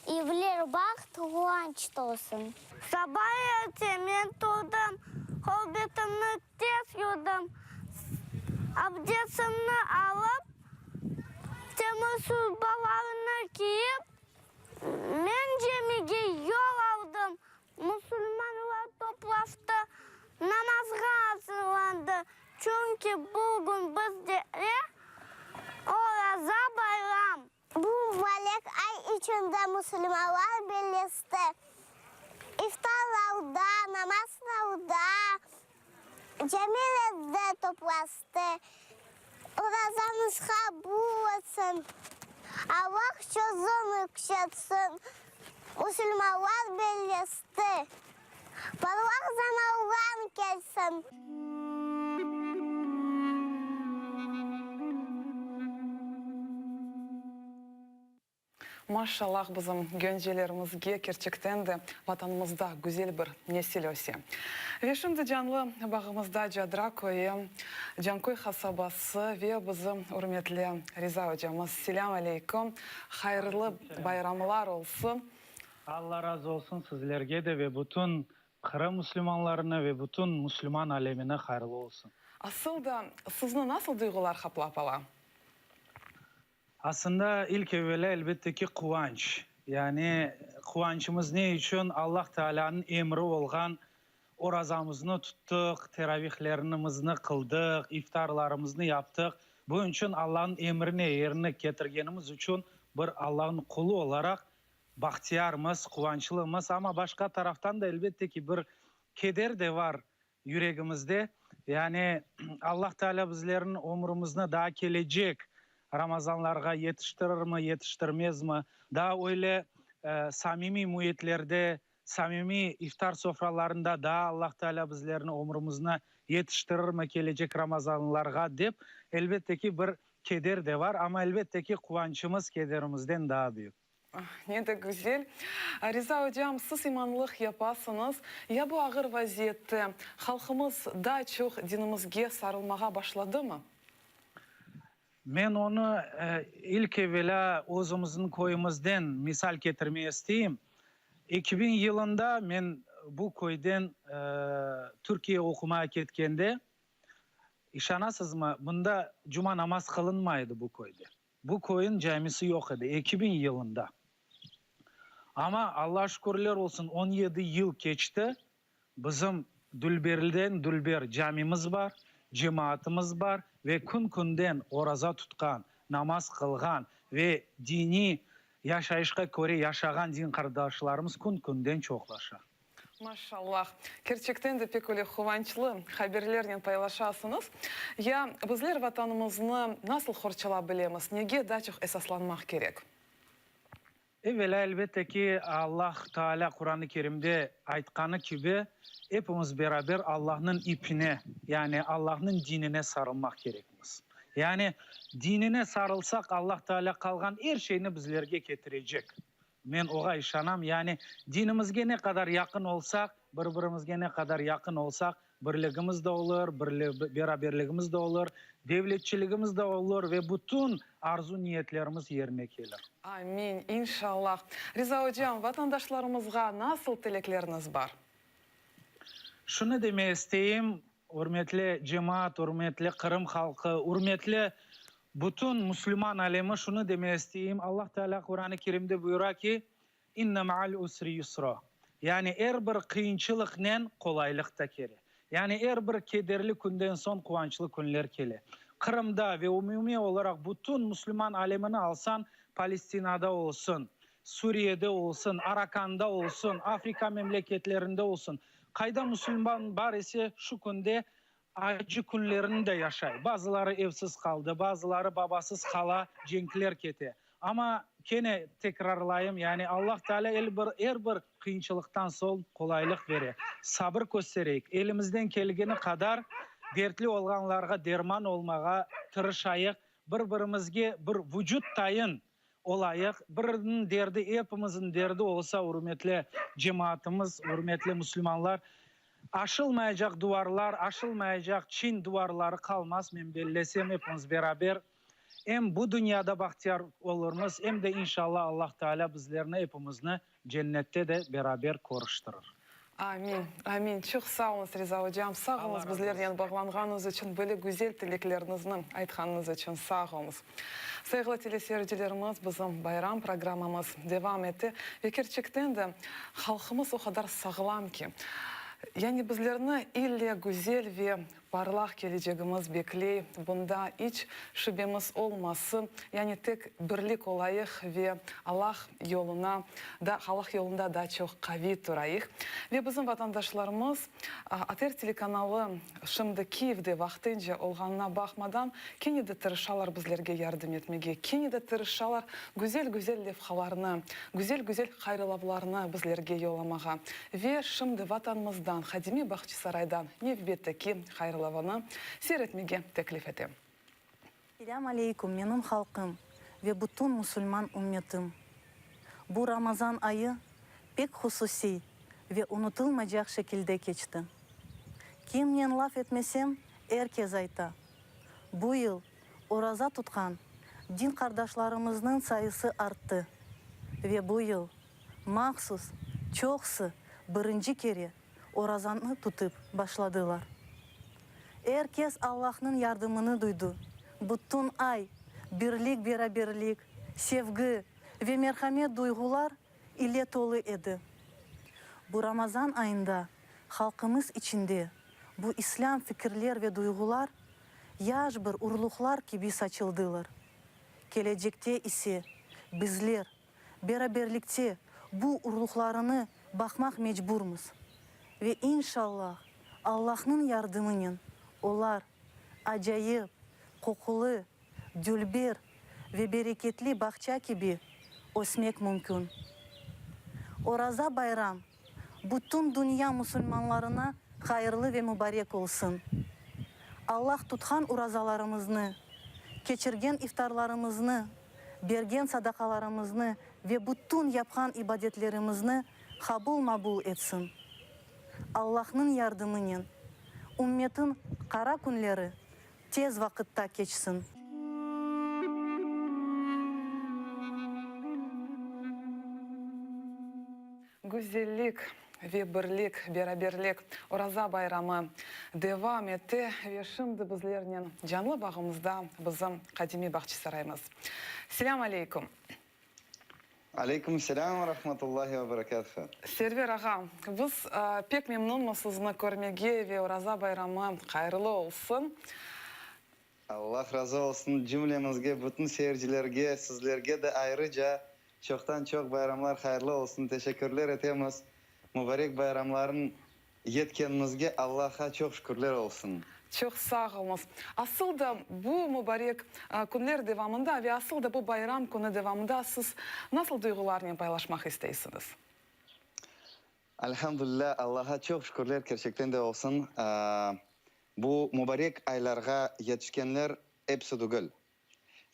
evler baht, quvanç tolsun. Saba erte men turdım, qol-betimni tez yuvdım, abdesimni alıp, temiz urbalarnı kiyip, men camige yol aldım. Musulmanlar toplaştı, namazğa azırlandı, çünki bugün bizde Oraza bayram. Bu mubarek ay içinde musulmanlar birleşti, iftarlarda, namazlarda, camilerde toplaştı. Orazamız qabul olsun, Allah sözün yükseltsin, musulmanlar birleşti, parlaq zamanlar kelsin. Maşallah bizim göncelerimizge, kerçekten de Vatanımızda güzel bir nesil öse. Ve şimdi canlı bağımızda Cadra köyü, Canköy qasabası ve bizim ürmetli Riza ocamız. Selâm aleyküm, hayırlı bayramlar olsun. Alla razı olsun sizlerge de ve bütün Qırım müslümanlarına ve bütün müslüman alemine hayırlı olsun. Asıl da sizni nasıl duyğular qaplap ala? Aslında, ilk evelâ, elbette ki, quvanç. Yani, quvançımız ne içün? Allah Taalânıñ emri olğan orazamıznı tuttıq, teravihlerimizni qıldıq, iftarlarımıznı yaptıq. Bunıñ içün Allanıñ emrine yerine ketirgenimiz içün bir Allanıñ qulu olaraq bahtiyarmız, quvançlımız. Amma başqa taraftan da, elbette ki, bir keder de var yüregimizde. Yani Allah Teala bizlerniñ ömrümizni daa kelecek Ramazanlarğa yetiştirirmi, yetiştirmezmi, daa öyle samimiy müitlerde, samimiy iftar sofralarında daa Allah Teala bizlerniñ ömrümizni yetiştirirmi kelecek Ramazanlarğa dep, elbette ki, bir keder de var, amma elbette ki, quvançımız kederimizden daa büyük. Ne de güzel. Riza ocam, siz imanlıq yapasıñız. Ya bu ağır vaziyette halqımız daa çoq dinimizge sarılmağa başladımı? Men onı ilk evelâ özümizniñ köyümizden misal ketirmege isteyim. 2000 yılında men bu köyden Türkiye oqumağa ketkende, işanasızmı, mında cuma namaz qılınmay edi bu köyde. Bu köyün camisi yoq edi 2000 yılında. Amma, Alla şükürler olsun, 17 yıl keçti, bizim dülberden dülber camimiz bar, cemaatımız bar ve kün-künden oraza tutqan, namaz qılğan ve diniy yaşayışqa köre yaşağan din qardaşlarımız kün-künden çoqlaşa. Maşallah! Kerçekten de pek öyle quvançlı haberlernen paylaşasıñız. Ya bizler Vatanımıznı nasıl qorçalap bilemiz, nege daa çoq esaslanmaq kerek? Evelâ, elbette ki, Allah Taalâ Quran-ı Kerimde aytqanı kibi, epimiz beraber Allahnıñ ipine, yani Allahnıñ dinine sarılmaq kerekmiz. Yani dinine sarılsaq, Allah Taalâ qalğan er şeyni bizlerge ketirecek. Men oğa işanam, yani dinimizge ne qadar yaqın olsaq, bir-birimizge ne qadar yaqın olsaq, birligimiz de olur, beraberligimiz de olur, devletçiligimiz de olur ve bütün arzu-niyetlerimiz yerine kelir. Amin, inşallah. Riza ocam, vatandaşlarımızğa nasıl tilekleriñiz bar? Şunı demeye isteyim, ürmetli cemaat, ürmetli Qırım halqı, ürmetli bütün musulman alemi, şunı demeye isteyim, Allah Teala Quran-ı Kerimde buyura ki, İnne ma'al usri yusra, yani er bir qıyınçılıqnen qolaylıq da kele. Yani er bir kederli künden soñ quvançlı künler kele. Qırımda ve umumiy olaraq bütün musulman alemini alsañ, Palestinada olsun, Suriyede olsun, Arakanda olsun, Afrika memleketlerinde olsun, qayda musulman bar ise, şu künde acı künlerini de yaşay. Bazıları evsiz qaldı, bazıları babasız qala, cenkler kete. Amma kene tekrarlayım, yani Allah Teala el bir, er bir qıyınçılıqtan soñ qolaylıq bere. Sabır köstereyik, elimizden kelgeni qadar dertli olğanlarğa derman olmağa tırışayıq, bir-birimizge bir vucut tayın olayıq, biriniñ derdi epimizniñ derdi olsa, ürmetli cemaatımız, ürmetli musulmanlar, aşılmayacaq duvarlar, aşılmayacaq Çin duvarları qalmaz, men bellesem, epimiz beraber em bu dünyada bahtiyar olurmız, em de inşallah Allah Teala bizlerni epimizni Cennette de beraber körüştirir. Amin, amin. Çoq sağ oluñız, Riza ocam. Sağ oluñız bizlernen bağlanğanıñız içün, böyle güzel tilekleriñizni aytqanıñız içün sağ oluñız. Sayğılı teleseyircilerimiz, bizim bayram programmamız devam ete ve kerçekten de halqımız o qadar sağlam ki, yani bizlerni ille güzel ve Parlaq kelecegimiz bekley, bunda iç şübemiz olmasın, yani tek birlik olayıq ve Allah yoluna da, Allah yolunda daa çoq qaviy turayıq. Ve bizim vatandaşlarımız ATR telekanalı şimdi Kiyevde vaqtınca olğanına baqmadan, kene de tırışalar bizlerge yardım etmege, kene de tırışalar güzel-güzel levhalarnı, güzel-güzel hayırlavlarnı bizlerge yollamağa. Ve şimdi Vatanımızdan, qadimiy Bağçasaraydan nevbetteki hayırlavını seyir etmege teklif etem. Selâm aleyküm, menim halqım ve bütün musulman ümmetim! Bu Ramazan ayı pek hususiy ve unutılmaycaq şekilde keçti. Kimnen laf etmesem, er kez ayta, bu yıl oraza tutqan din qardaşlarımıznıñ sayısı arttı ve bu yıl Mahsus, çoqusı birinci kere orazanı tutıp başladılar. Er kes Allahnıñ yardımını duydı. Bütün ay birlik, beraberlik, sevgi ve merhamet duyğular ile tolu edi. Bu Ramazan ayında halqımız içinde bu islâm fikirler ve duyğular yaş bir urluqlar kibi saçıldılar. Kelecekte ise bizler Beraberlikte bu urluqlarını baqmaq mecburmız ve inşallah Allahnıñ yardımınen olar acayip, qoqulı, dülber ve bereketli bağça kibi ösmek mümkün. Oraza bayram bütün dünya musulmanlarına hayırlı ve mubarek olsun! Allah tutqan urazalarımıznı, keçirgen iftarlarımıznı, bergen sadaqalarımıznı ve bütün yapqan ibadetlerimizni qabul-mabul etsin! Allahnıñ yardımınen ümmetin qara künleri tez vaqıtta keçsin! Güzellik ve birlik, beraberlik Oraza bayramı devam ete ve şimdi bizlernen canlı bağımızda bizim qadimiy Bağçasaraymız. Selâm aleyküm. Aleyküm selâm ve rahmetullahi ve berekâtuhu. Server ağa, biz pek memnunmız sizni körmege ve Oraza bayramı hayırlı olsun. Allah razı olsun cümlemizge, bütün seyircilerge, sizlerge de ayrıca çoqtan-çoq bayramlar hayırlı olsun, teşekkürler etemiz. Mubarek bayramların yetkenimizge Allah'a çoq şükürler olsun. Çoq sağ oluñız. Asıl da bu mubarek künler devamında ve asıl da bu bayram künü devamında siz nasıl duyğularnen paylaşmaq isteysiñiz? Elhamdülilâ, Allah'a çoq şükürler kerçekten de olsun. Bu mubarek aylarğa yetişkenler episi tügül.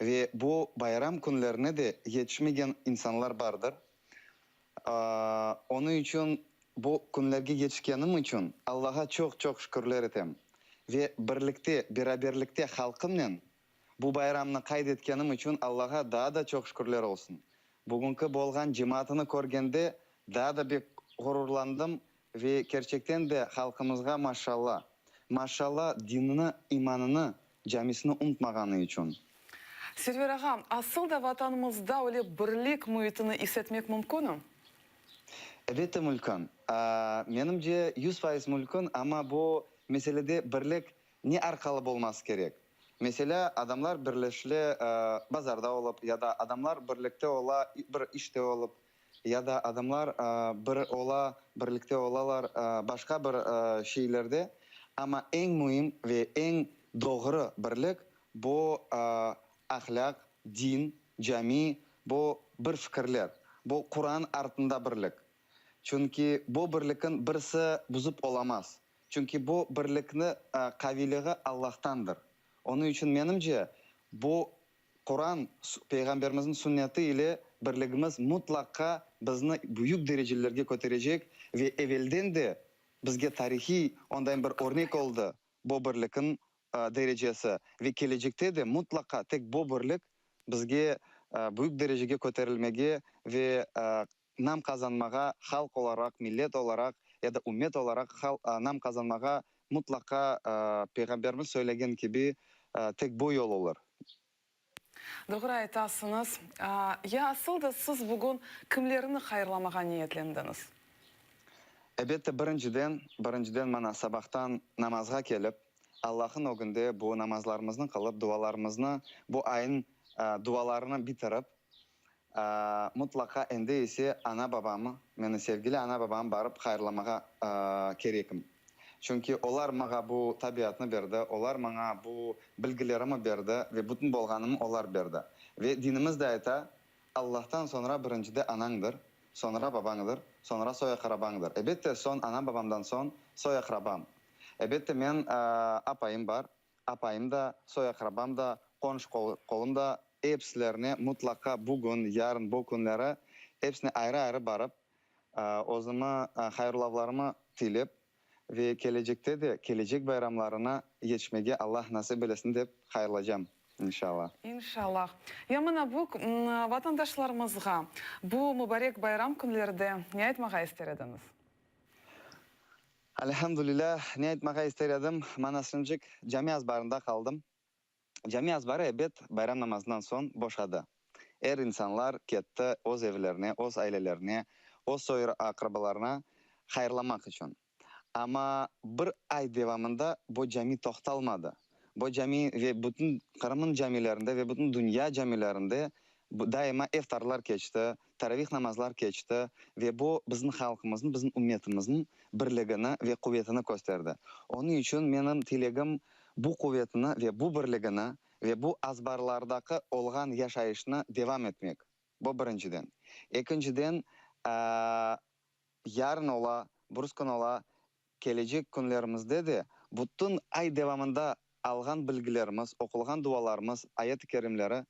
Ve bu bayram künlerine de yetişmegen insanlar bardır. Onıñ içün bu künlerge yetişkenim içün Allağa çoq-çoq şükürler etem. Ve birlikte, beraberlikte halqımnen bu bayramnı qayd etkenim içün Allağa daa da çoq şükürler olsun. Bugünki bolğan cemaatını körgende daa da bek ğururlandım ve kerçekten de halqımızğa maşşalla. Maşşalla dinini, imanını, camisini unutmağanı içün. Server ağa, asıl da Vatanımızda öyle birlik müitini is etmek mümkünmi? Elbette mülkün. Menimce, 100% mülkün, amma bu meselede birlik ne arqalı bolması kerek? Meselâ, adamlar birleşile bazarda olıp, ya da adamlar birlikte ola bir işte olıp, ya da adamlar bir ola, birlikte olalar başqa bir şeylerde. Amma eñ müim ve eñ doğru birlik bu ahlâq, din, cami, bu bir fikirler, bu Quran artında birlik. Çünki bu birlikin birisi buzıp olamaz. Çünki bu birlikni qaviyliği Allahtandır. Onıñ içün, menimce, bu Quran, Peyğamberimizniñ sünneti ile birligimiz mutlaqa bizni büyük derecelerge köterecek ve evelden de bizge tarihiy ondayın bir örnek oldı bu birlikniñ derecesi ve kelecekte de mutlaqa tek bu birlik bizge büyük derecege köterilmege ve nam qazanmağa, halq olaraq, millet olaraq ya da ümmet olaraq nam qazanmağa mutlaqa Peyğamberimiz söylegen kibi tek bu yol olur. Doğru aytasıñız. Ya asıl da siz bugün kimlerni hayırlamağa niyetlendiñiz? Elbette, birinciden, birinciden mana sabahtan namazğa kelip, Allah'ın ögünde bu namazlarımıznı qılıp, dualarımıznı, bu ayın dualarını bitirip, Mutlaqa endi ise ana-babamı, meni sevgili ana-babamı barıp hayırlamağa kerekim. Çünki olar mağa bu tabiatnı berdi, olar maña bu bilgilerimi berdi ve bütün bolğanımı olar berdi. Ve dinimiz de ayta, Allahtan soñra birincide anañdır, soñra babañdır, soñra soy-aqrabañdır. Ebette, soñ ana-babamdan soñ soy-aqrabam. Ebette, men apayım bar, Apayım da, soy-aqrabam da, qonş-qolum da, epsilerine mutlaqa bugün, yarın, bu künleri epsine ayrı-ayrı barıp, özümi hayırlavlarımı tilep ve kelecekte de kelecek bayramlarına yetişmege Allah nasip eylesin dep hayırlacam, inşallah. İnşallah. Ya mına bu vatandaşlarımızğa bu mubarek bayram künlerde ne aytmağa ister ediñiz? Elhamdülilâh, ne aytmağa ister edim, mana şimcik cami azbarında qaldım. Cami azbarı, ebet, bayram namazından soñ boşadı. Er insanlar ketti öz evlerine, öz ailelerine, öz soy-aqrabalarına hayırlamaq içün. Amma bir ay devamında bu cami toqtalmadı. Bu cami ve bütün Qırımnıñ camilerinde ve bütün dünya camilerinde daima iftarlar keçti, taravih namazlar keçti ve bu bizim halqımıznıñ, bizim ümmetimizniñ birligini ve quvetini kösterdi. Onıñ içün menim tilegim bu quvetini ve bu birligini ve bu azbarlardaki olğan yaşayışnı devam etmek. Bu birinciden. Ekinciden, yarın ola, burus kün ola, Kelecek künlerimizde de bütün ay devamında alğan bilgilerimiz, oqulğan dualarımız, ayet-i kerimleri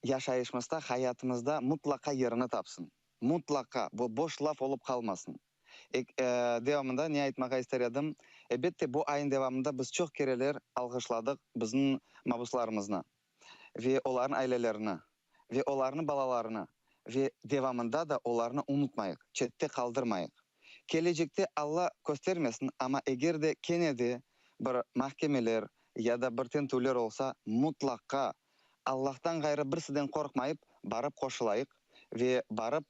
yaşayışımızda, hayatımızda mutlaqa yerini tapsın. Mutlaqa, bu boş laf olıp qalmasın. Devamında ne aytmağa ister edim? Elbette, bu ayın devamında biz çoq kereler alğışladıq bizim mabuslarımıznı ve olarnıñ ailelerini ve olarnıñ balalarını ve devamında da olarnı unutmayıq, çette qaldırmayıq. Kelecekte Alla köstermesin, amma eger de kene de bir mahkemeler ya da bir tintüvler olsa, mutlaqa Allahtan ğayrı birisiden qorqmayıp barıp qoşulayıq ve barıp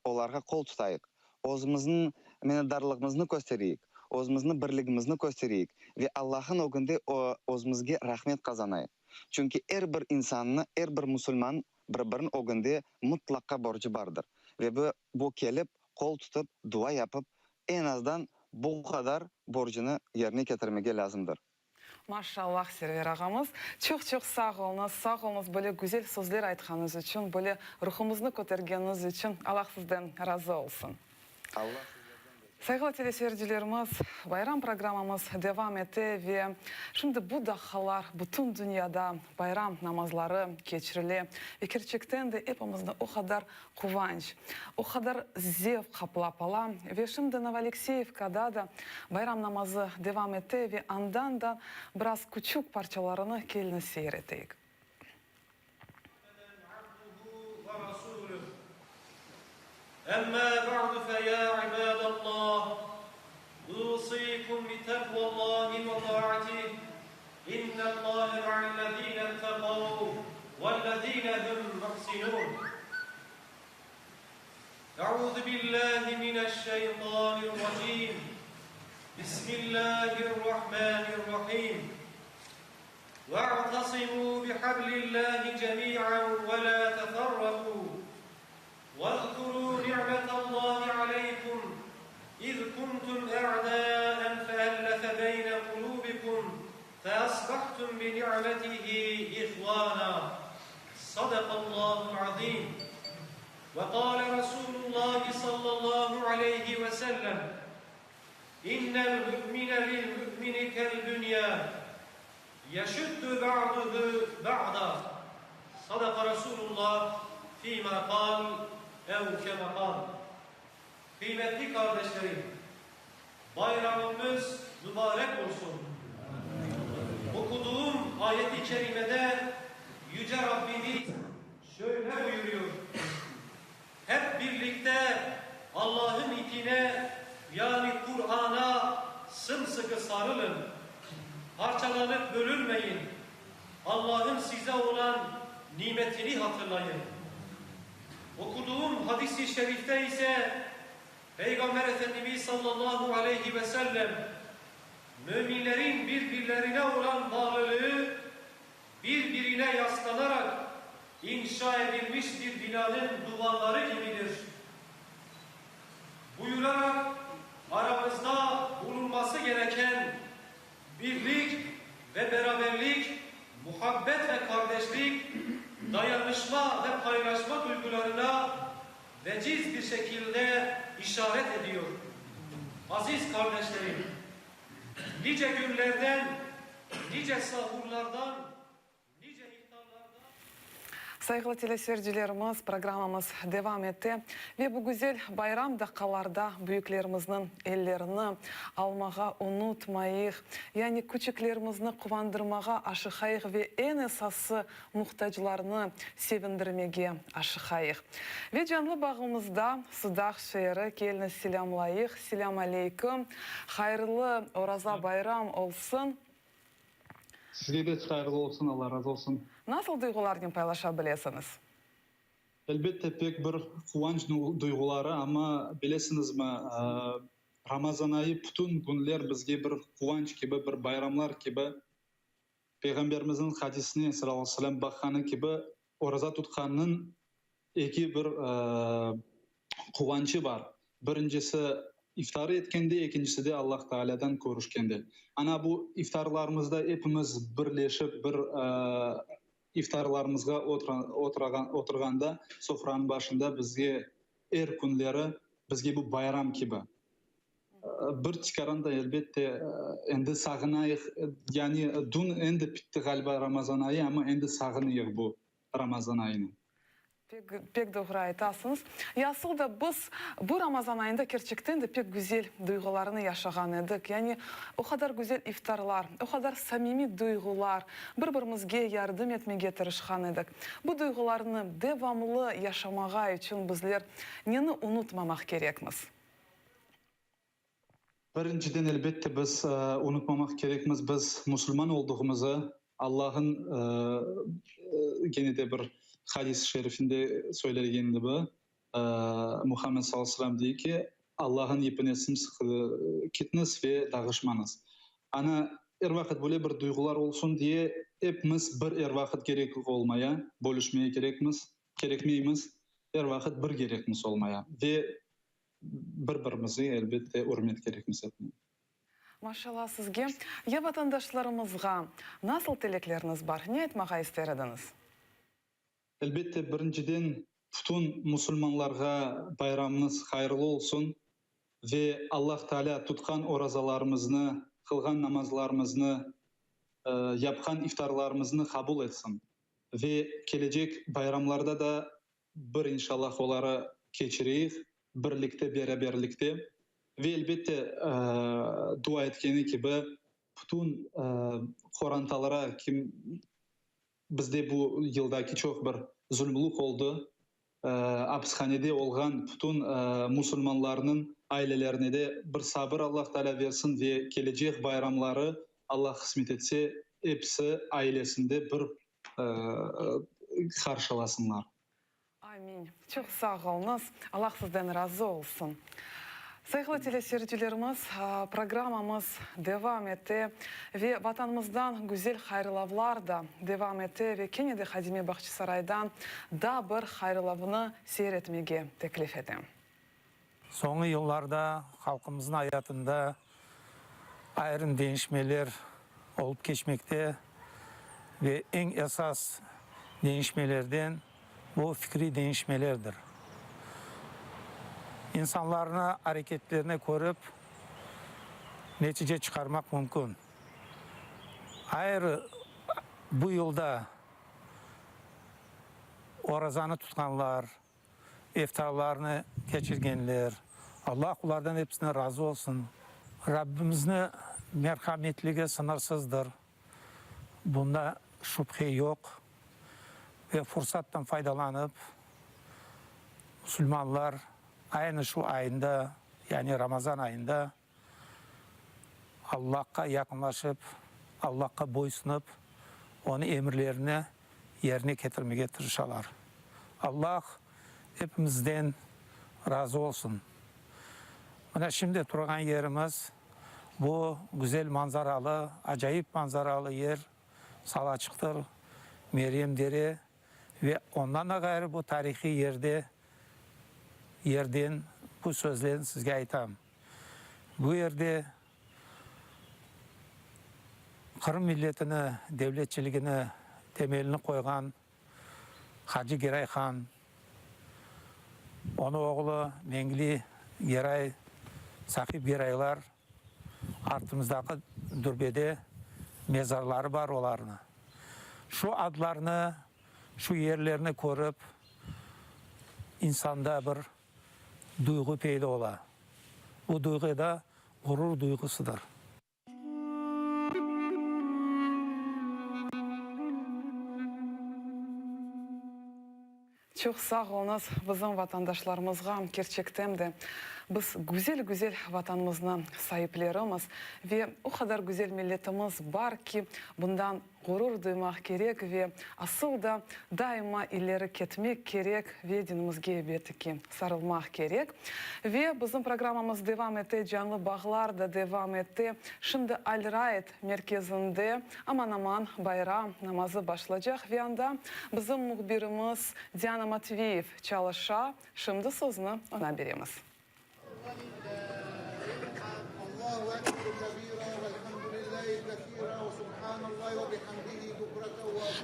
olarğa qol tutayıq. Özümizniñ minnetdarlığımıznı köstereyik, özümizniñ birligimizni köstereyik ve Allah'ın ögünde özümizge rahmet qazanayıq. Çünki er bir insannı, er bir musulman bir-biriniñ ögünde mutlaqa borcu bardır. Ve bu kelip, qol tutıp, dua yapıp. Eñ azdan bu qadar borcunı yerine ketirmege lâzımdır. Maşallah, Server ağamız. Çoq-çoq sağ oluñız, sağ oluñız böyle güzel sözler aytqanıñız içün, böyle ruhumıznı kötergeniñiz içün. Allah sizden razı olsun. Allah sizlerden de. Sayğılı teleseyircilerimiz, bayram programmamız devam ete ve şimdi bu daqqalar bütün dünyada bayram namazları keçirile ve kerçekten de epimizni o qadar Quvanç, o qadar zevq qaplap ala ve şimdi Novoalekseyevkada da bayram namazı devam ete ve andan da biraz küçük parçalarını keliñiz seyir eteyik. İnnallâhe ma'allezîne-ttekav vellezîne hum muhsinûn. Eûzü billâhi mineşşeytânirracîm. Bismillâhirrahmânirrahîm. Ve'tesimû bihablillâhi cemî'an ve lâ teferrakû. Vezkurû ni'metallâhi aleykum iz kuntum e'dâen feellefe beyne kulûbikum feasbahtum bi ni'metihi ihvâna. Sadakallâhul azîm. Ve kâle Resûlullâhi sallallahu aleyhi ve sellem, İnnel mü'mine lil mü'mini kel bünyan, Yeşüddü ba'duhu ba'da, Sadaka Resulullah fîmâ kâl ev kemâ kâl. Kıymetli kardeşlerim, bayramımız mübarek olsun. Okuduğum ayet-i kerimede Yüce Rabbimiz şöyle buyuruyor, Hep birlikte Allah'ın ipine, yani Kur'an'a sımsıkı sarılın. Parçalanıp bölünmeyin. Allah'ın size olan nimetini hatırlayın. Okuduğum hadis-i şerifte ise Peygamber Efendimiz sallallahu aleyhi ve sellem müminlerin birbirlerine olan bağlılığı birbirine yaslanarak inşa edilmiş bir binanın duvarları gibidir. Buyurarak aramızda bulunması gereken birlik ve beraberlik, muhabbet ve kardeşlik, dayanışma ve paylaşma duygularına veciz bir şekilde işaret ediyor. Aziz kardeşlerim, nice günlerden, nice sahurlardan, nice iftarlardan. Sayğılı teleseyircilerimiz, programmamız devam ete ve bu güzel bayram daqqalarda büyüklerimizniñ ellerini almağa unutmayıq, yani küçüklerimizni quvandırmağa aşıqayıq ve eñ esası muhtaclarnı sevindirmege aşıqayıq. Ve canlı bağımızda Sudaq şeeri, keliñiz selâmlayıq, selâm aleyküm, hayırlı Oraza bayram olsun. Sizge de hayırlı olsun, Alla razı olsun. Nasıl duyğularnen paylaşa bilesiñiz? Elbette, pek bir quvanç duyğuları, amma bilesiñizmi, Ramazan ayı bütün künler bizge bir quvanç kibi, bir bayramlar kibi. Peyğamberimizniñ hadisine, salâllahu aleyhi ve selem, baqqanı kibi, oraza tutqannıñ eki bir quvançı bar. Birincisi, iftar etkende, ekincisi de Allah Taalâdan körüşkende. Ana bu iftarlarımızda epimiz birleşip bir iftarlarımızğa oturğanda, sofranıñ başında bizge er künleri bizge bu bayram kibi. Bir tikaran da elbette endi sağınayıq, yani dün endi pitti ğaliba Ramazan ayı, amma endi sağınıyıq bu Ramazan ayını. Pek, pek doğru aytasıñız. Ya asıl da biz bu Ramazan ayında kerçekten de pek güzel duyğularnı yaşağan edik. Yani o qadar güzel iftarlar, o qadar samimiy duyğular, bir-birimizge yardım etmege tırışqan edik. Bu duyğularnı devamlı yaşamağa içün bizler neni unutmamaq kerekmiz? Birinciden, elbette, biz unutmamaq kerekmiz, biz musulman olduğımızı, Allah'ın gene de bir hadis-i şerifinde söylelgeni kibi, Muhammed sallallahu aleyhi ve sellem dey ki, Allah'ın ipine sımsıqı kitniz ve dağışmañız. Ana, er vaqıt böyle bir duyğular olsun diye, epimiz bir er vaqıt kerek olmaya, bölüşmeye kerekmiz, kerekmeymiz, er vaqıt bir kerekmiz olmaya. Ve. Bir-birimizi, elbette, ürmet kerekmiz etmek. Maşallah sizge. Ya vatandaşlarımızğa nasıl tilekleriñiz bar, ne aytmağa ister ediñiz? Elbette, birinciden, bütün musulmanlarğa bayramıñız hayırlı olsun ve Allah Taalâ tutqan orazalarımıznı, qılğan namazlarımıznı, yapqan iftarlarımıznı qabul etsin ve kelecek bayramlarda da bir inşallah oları keçireyik, birlikte, beraberlikte ve elbette, dua etkeni kibi, bütün qorantalara, kim bizde bu yıldaki çoq bir zulmlıq oldı, apishanede olğan bütün musulmanlarnıñ ailelerine de bir sabır Allah Taalâ versin ve kelecek bayramları, Allah qısmet etse, episi ailesinde bir qarşılasınlar. Amin. Çoq sağ oluñız. Allah sizden razı olsun. Sayğılı teleseyircilerimiz, programmamız devam ete ve Vatanımızdan güzel hayırlavlar da devam ete ve kene de Hadime Bahçisaraydan daa bir hayırlavnı seyir etmege teklif etem. Soñı yıllarda halqımıznıñ ayatında ayırım deñişmeler olıp keçmekte ve eñ esas deñişmelerden bu fikriy deñişmelerdir. İnsanlarnı areketlerine körip netice çıqarmaq mümkün. Ayrı bu yılda orazanı tutqanlar, İftarlarnı keçirgenler, Allah olardan episinden razı olsun. Rabbimizni merhametligi sıñırsızdır, bunda şübhe yoq ve fursattan faydalanıp, musulmanlar aynı şu ayında, yani Ramazan ayında Allahqa yaqınlaşıp, Allahqa boysunıp, Onıñ emirlerini yerine ketirmege tırışalar. Allah epimizden razı olsun. Mına şimdi turğan yerimiz, bu güzel manzaralı, acayip manzaralı yer, Salaçıqtır, Meryem dere ve ondan da ğayrı bu tarihiy yerde, yerden bu sözlerni sizge aytam. Bu yerde Qırım milletini, devletçiligini temelini qoyğan Hacı Geray han, onıñ oğlu Mengli Geray, Sahib Geraylar artımızdaki dürbede mezarları bar olarnı. Şu adlarnı, şu yerlerni körip insanda bir duyğu peyda ola. Bu duyğu da ğurur duyğusıdır. Çoq sağ oluñız bizim vatandaşlarımızğa, kerçekten de biz güzel-güzel Vatanımıznıñ saiplerimiz ve o qadar güzel milletimiz bar ki, bundan Ğurur duymaq kerek ve asıl da daima ileri ketmek kerek ve dinimizge elbette ki sarılmaq kerek. Ve bizim programmamız devam ete, canlı bağlar da devam ete. Şimdi Al-Raid merkezinde aman-aman bayram namazı başlacaq ve anda bizim mühbirimiz Diana Matveyev çalışa. Şimdi sözni oña beremiz.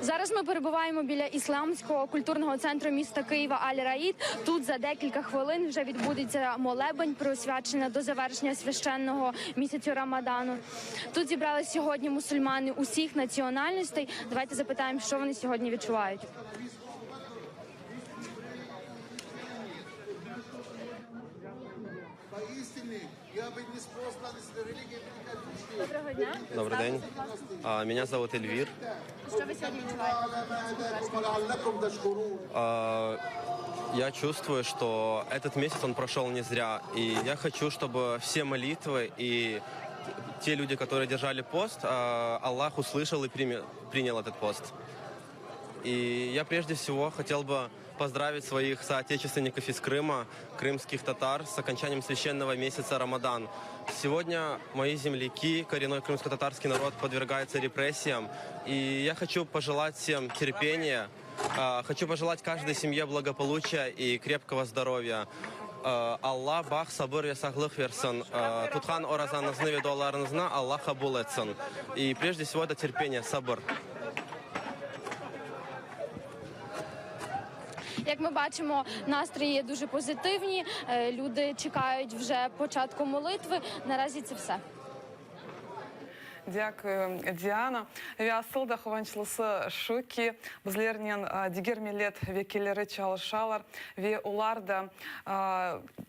Зараз ми перебуваємо біля Ісламського культурного центру міста Києва Аль-Раїд. Тут за декілька хвилин вже відбудеться молебень, присвячена до завершення священного місяцю Рамадану. Тут зібрались сьогодні мусульмани усіх національностей. Давайте запитаємо, що вони сьогодні відчувають. Доброго дня. Добрый день. А, Меня зовут Эльвир. Що ви сьогодні відчуваєте? А, Я чувствую, что этот месяц он прошел не зря. И я хочу, чтобы все молитвы и те люди, которые держали пост, а, Аллах услышал и принял этот пост. И я прежде всего хотел бы поздравить своих соотечественников из Крыма, крымских татар, с окончанием священного месяца Рамадан. Сегодня мои земляки, коренной крымско-татарский народ, подвергается репрессиям. И я хочу пожелать всем терпения, а, хочу пожелать каждой семье благополучия и крепкого здоровья. Alla baht, sabır ve sağlıq versin. Tutqan orazañıznı ve dualarıñıznı Alla qabul etsin. I prejde vsego eto terpeniye, sabır. Як ми бачимо, настрої дуже позитивні. Люди чекають вже початку молитви. Наразі це все. Дякую, Diana. Ve asıl da quvançlısı şu ki, bizlernen diger millet vekilleri çalışalar ve olar da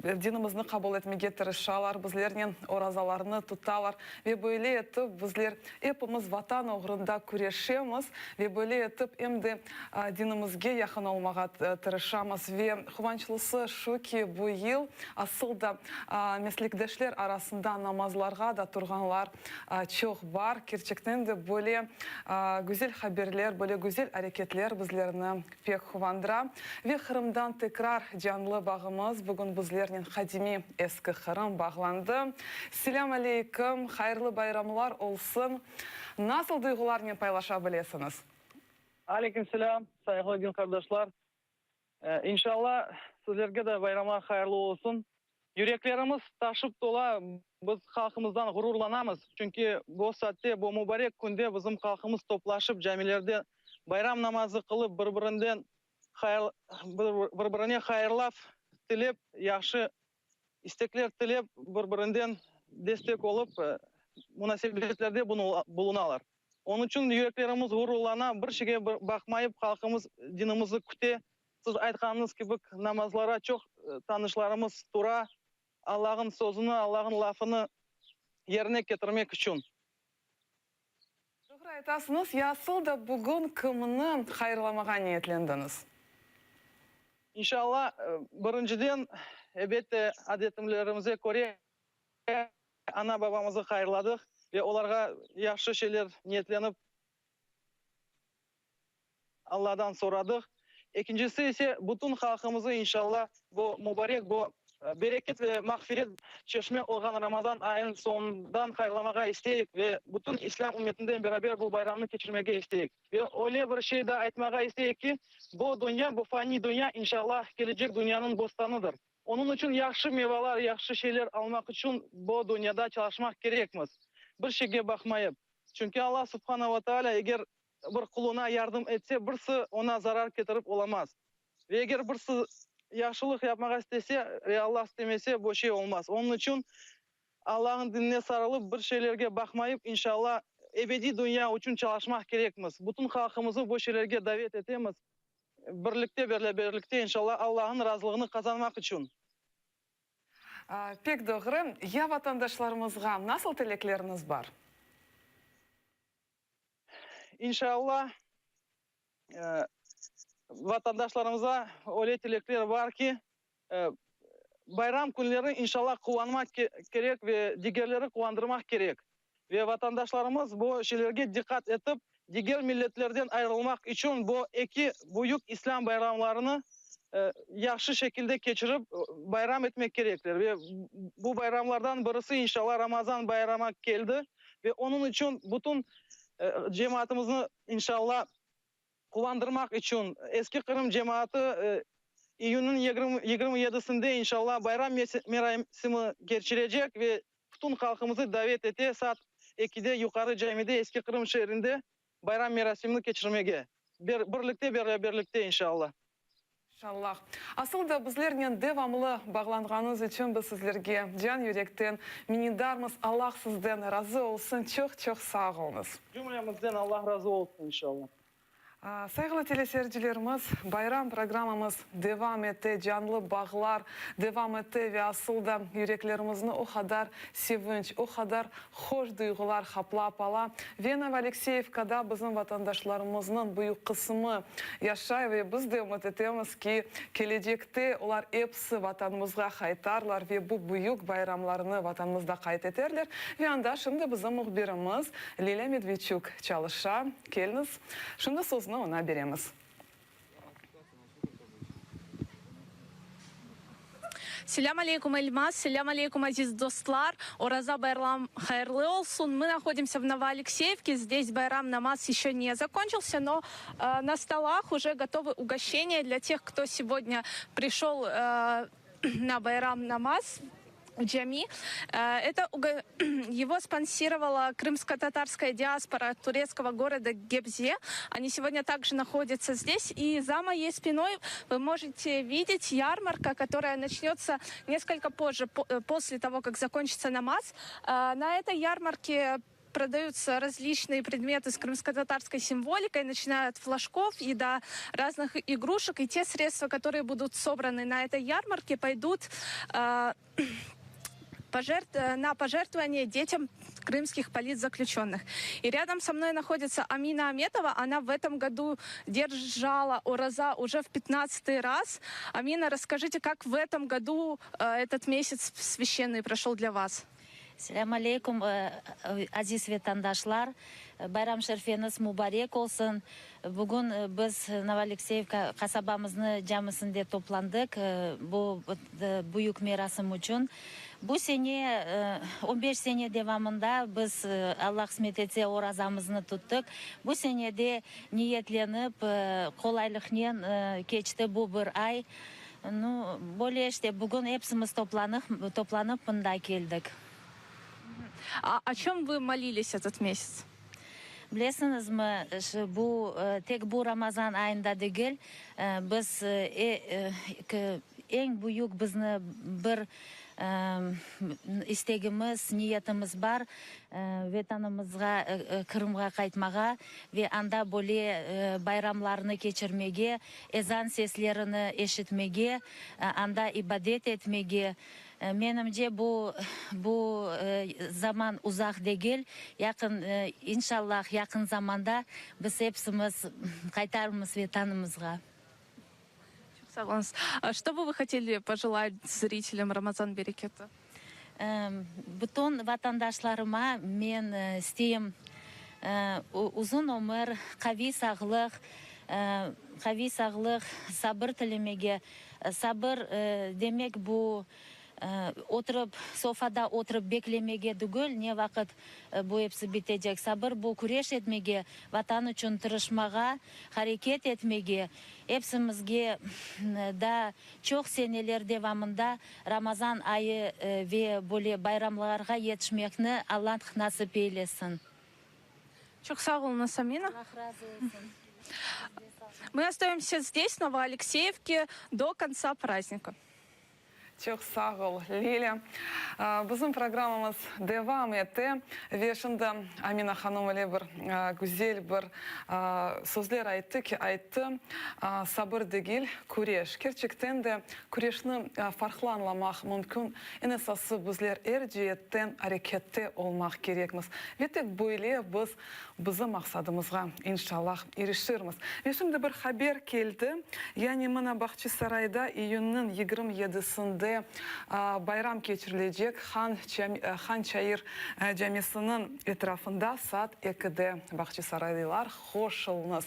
dinimizni qabul etmege tırışalar, bizlernen orazalarnı tutalar ve böyle etip bizler epimiz Vatan oğrunda küreşemiz ve böyle etip em de dinimizge yaqın olmağa tırışamız. Ve quvançlısı şu ki, bu yıl asıl da meslekdeşler arasında namazlarğa da turğanlar çoq bar. Kerçekten de böyle güzel haberler, böyle güzel areketler bizlerni pek quvandıra. Ve Qırımdan tekrar canlı bağımız bugün bizlernen qadimiy Eski Qırım bağlandı. Selâm aleykim, hayırlı bayramlar olsun! Nasıl duyğularnen paylaşa bilesiñiz? Aleyküm selâm, sayğılı din qardaşlar. İnşallah, sizlerge de bayramlar hayırlı olsun. Yüreklerimiz taşıp tola, biz halqımızdan ğururlanamız, çünki bu saatte, bu mubarek künde bizim halqımız toplaşıp camilerde bayram namazı qılıp, bir-birinden bir-birine hayırlav tilep, yahşı istekler tilep, bir-birinden destek olıp, munasebetlerde bulunalar. Onıñ içün yüreklerimiz ğururlana, bir şeyge baqmayıp halqımız dinimizni küte. Siz aytqanıñız kibi, namazlara çoq tanışlarımız tura, Allah'ın sözüni, Allah'ın lafını yerine ketirmek içün. Doğru aytasıñız. Ya asıl da bugün kimni hayırlamağa niyetlendiñiz? İnşallah, birinciden, elbette, adetimlerimize köre, Ana-babamızı hayırladıq ve olarğa yahşı şeyler niyetlenip, Alladan soradıq. Ekincisi ise, bütün halqımızı inşalla bu mubarek, bu bereket ve mağfiret çeşme olğan Ramazan ayınıñ soñundan hayırlamağa isteyik ve bütün İslâm ümmetinden beraber bu bayramnı keçirmege isteyik. Ve öyle bir şey daa aytmağa isteyik ki, bu dünya, bu faniy dünya, inşalla, kelecek dünyanıñ bostanıdır. Onıñ içün yahşı mevalar, yahşı şeyler almaq içün bo dünyada çalışmaq kerekmiz, bir şeyge baqmayıp. Çünki Alla subhana ve taalâ eger bir quluna yardım etse, birisi oña zarar ketirip olamaz. Ve eger birisi yahşılıq yapmağa istese ve Alla istemese, bo şey olmaz. Onıñ içün Allanıñ dinine sarılıp, bir şeylerge baqmayıp, inşalla, ebediy dünya içün çalışmaq kerekmiz. Bütün halqımızı bo şeylerge davet etemiz. Birlikte, berleberlikte, inşallah, Allahnıñ razılığını qazanmaq içün. Pek doğru. Ya vatandaşlarımızğa nasıl tilekleriñiz bar? İnşallah, vatandaşlarımıza öyle tilekler bar ki, bayram künleri, inşallah, quvanmaq kerek ve digerleri quvandırmaq kerek. Ve vatandaşlarımız bu şeylerge diqqat etip, diger milletlerden ayırılmaq içün bu eki büyük islâm bayramlarını yahşı şekilde keçirip, bayram etmek kerekler. Ve bu bayramlardan birisi, inşallah, Ramazan bayramı keldi ve onıñ içün bütün cemaatımıznı, inşallah, Quvandırmaq içün Eski Qırım cemaatı iyünniñ 27-sinde inşallah bayram merasimi keçirecek ve bütün halqımızı davet ete saat ekide Yuqarı Camide Eski Qırım şeerinde bayram merasimini keçirmege. Birlikte, beraberlikte inşallah. İnşallah. Asıl da bizlernen devamlı bağlanğanıñız içün biz sizlerge can yürekten minnetdarmız. Allah sizden razı olsun. Çoq-çoq sağ oluñız. Cümlemizden Allah razı olsun inşallah. Sayğılı teleseyircilerimiz, bayram programmamız devam ete, canlı bağlar devam ete ve asıl da yüreklerimizni o qadar sevinç, o qadar hoş duyğular qaplap ala. Ve Novoalekseyevkada bizim vatandaşlarımıznıñ büyük qısmı yaşay ve biz de ümüt etemiz ki, kelecekte olar episi Vatanımızğa qaytarlar ve bu büyük bayramlarnı Vatanımızda qayd eterler. Ve anda şimdi bizim mühbirimiz Lilâ Medvedçuk çalışa. Keliñiz, şimdi sözni oña beremiz. Selâm aleykum, Elmaz, selâm aleykum, aziz dostlar! Oraza bayram hayırlı olsun! Мы находимся в Новоалексеевке, здесь bayram namaz еще не закончился, но на столах уже готовы угощения для тех, кто сегодня пришел. на байрам намаз в джами. Это его спонсировала крымско-татарская диаспора турецкого города Гебзе. Они сегодня также находятся здесь. И за моей спиной вы можете видеть ярмарка, которая начнется несколько позже, после того, как закончится намаз. На этой ярмарке продаются различные предметы с крымско-татарской символикой, начиная от флажков и до разных игрушек. И те средства, которые будут собраны на этой ярмарке, пойдут на пожертвование детям крымских политзаключенных. И рядом со мной находится Амина Аметова. Она в этом году держала Ораза уже в 15 раз. Амина, расскажите, как в этом году этот месяц священный прошел для вас? Selâm aleyküm, aziz vetandaşlar. Bayram şerifeñiz mubarek olsun. Bugün biz Novoalekseyevka qasabamıznı camisinde toplandıq bu büyük merasim içün. Bu sene, on beş sene devamında biz, Alla qısmet etse, orazamıznı tuttıq. Bu sene de niyetlenip, qolaylıqnen keçti bu bir ay. Nu, böyle işte, bugün epsimiz toplanıq, toplanıp mında keldik. А о чем вы молились этот месяц? Bilesiñizmi, bu tek bu Ramazan ayında degil, biz eñ büyük bizni bir istegimiz, niyetimiz bar, Vetanımızğa, Qırımğa qaytmağa ve anda böyle bayramlarnı keçirmege, ezan seslerini eşitmege, anda ibadet etmege. Menimce, bu bu zaman uzaq degil, yaqın, inşallah, yaqın zamanda biz epsimiz qaytarmız Vetanımızğa. Çoq sağ oluñız. Что бы вы хотели пожелать зрителям Ramazan bereketi? Bütün vatandaşlarıma men isteyim uzun ömür, qaviy sağlıq, qaviy sağlıq, sabır tilemege. Sabır demek bu oturıp, sofada oturıp beklemege tügül, ne vaqıt bu episi bitecek. Sabır bu küreş etmege, Vatan içün tırışmağa, hareket etmege, epsimizge daa çoq seneler devamında Ramazan ayı ve böyle bayramlarğa yetişmekni Allah nasip eylesin. Çoq sağ oluñız, Amina. Allah razı olsun. Мы остаемся здесь, в Новоалексеевке, до конца праздника. Çoq sağ ol, Lilâ. Bizim programmamız devam ete ve şimdi Amina hanım öyle bir güzel bir sözler ayttı ki, ayttı, sabır degil, küreş. Kerçekten de küreşni farqlı añlamaq mümkün. Eñ esası bizler er ceetten arekette olmaq kerekmiz ve tek böyle biz Bizim maqsadımızğa, inşallah, irişirmiz. Ve şimdi bir haber keldi, yani mına Bahçisarayda iyünniñ 27-sinde bayram keçirilecek Han Han Çayır camisiniñ etrafında saat ekide. Bahçisaraylılar, hoş oluñız!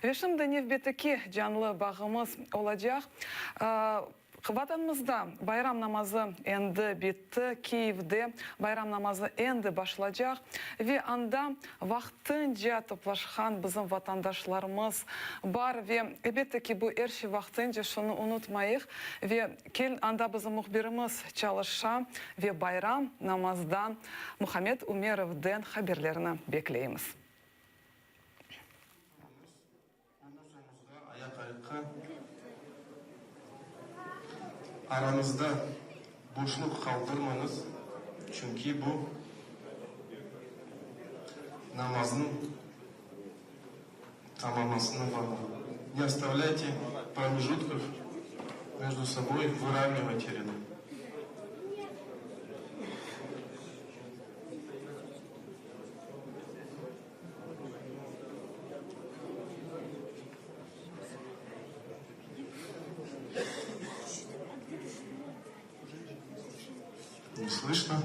Ve şimdi nevbetteki canlı bağımız olacaq. Vatanımızda bayram namazı endi bitti, Kiyevde bayram namazı endi başlacaq ve anda vaqtınca toplaşqan bizim vatandaşlarımız bar ve, elbette ki, bu er şey vaqtınca, şunı unutmayıq ve kel, anda bizim mühbirimiz çalışa ve bayram namazdan Muhammed Umerovden haberlerini bekleymiz. Omuz-omuzğa, ayaq-ayaqqa, Arañızda boşluq qaldırmañız, çünki bu namaznıñ tamamlamasına bağlı. Ne ostavlâyte promejutkof mejdu soboy, vıravnivayte râdı. Ne slıshno.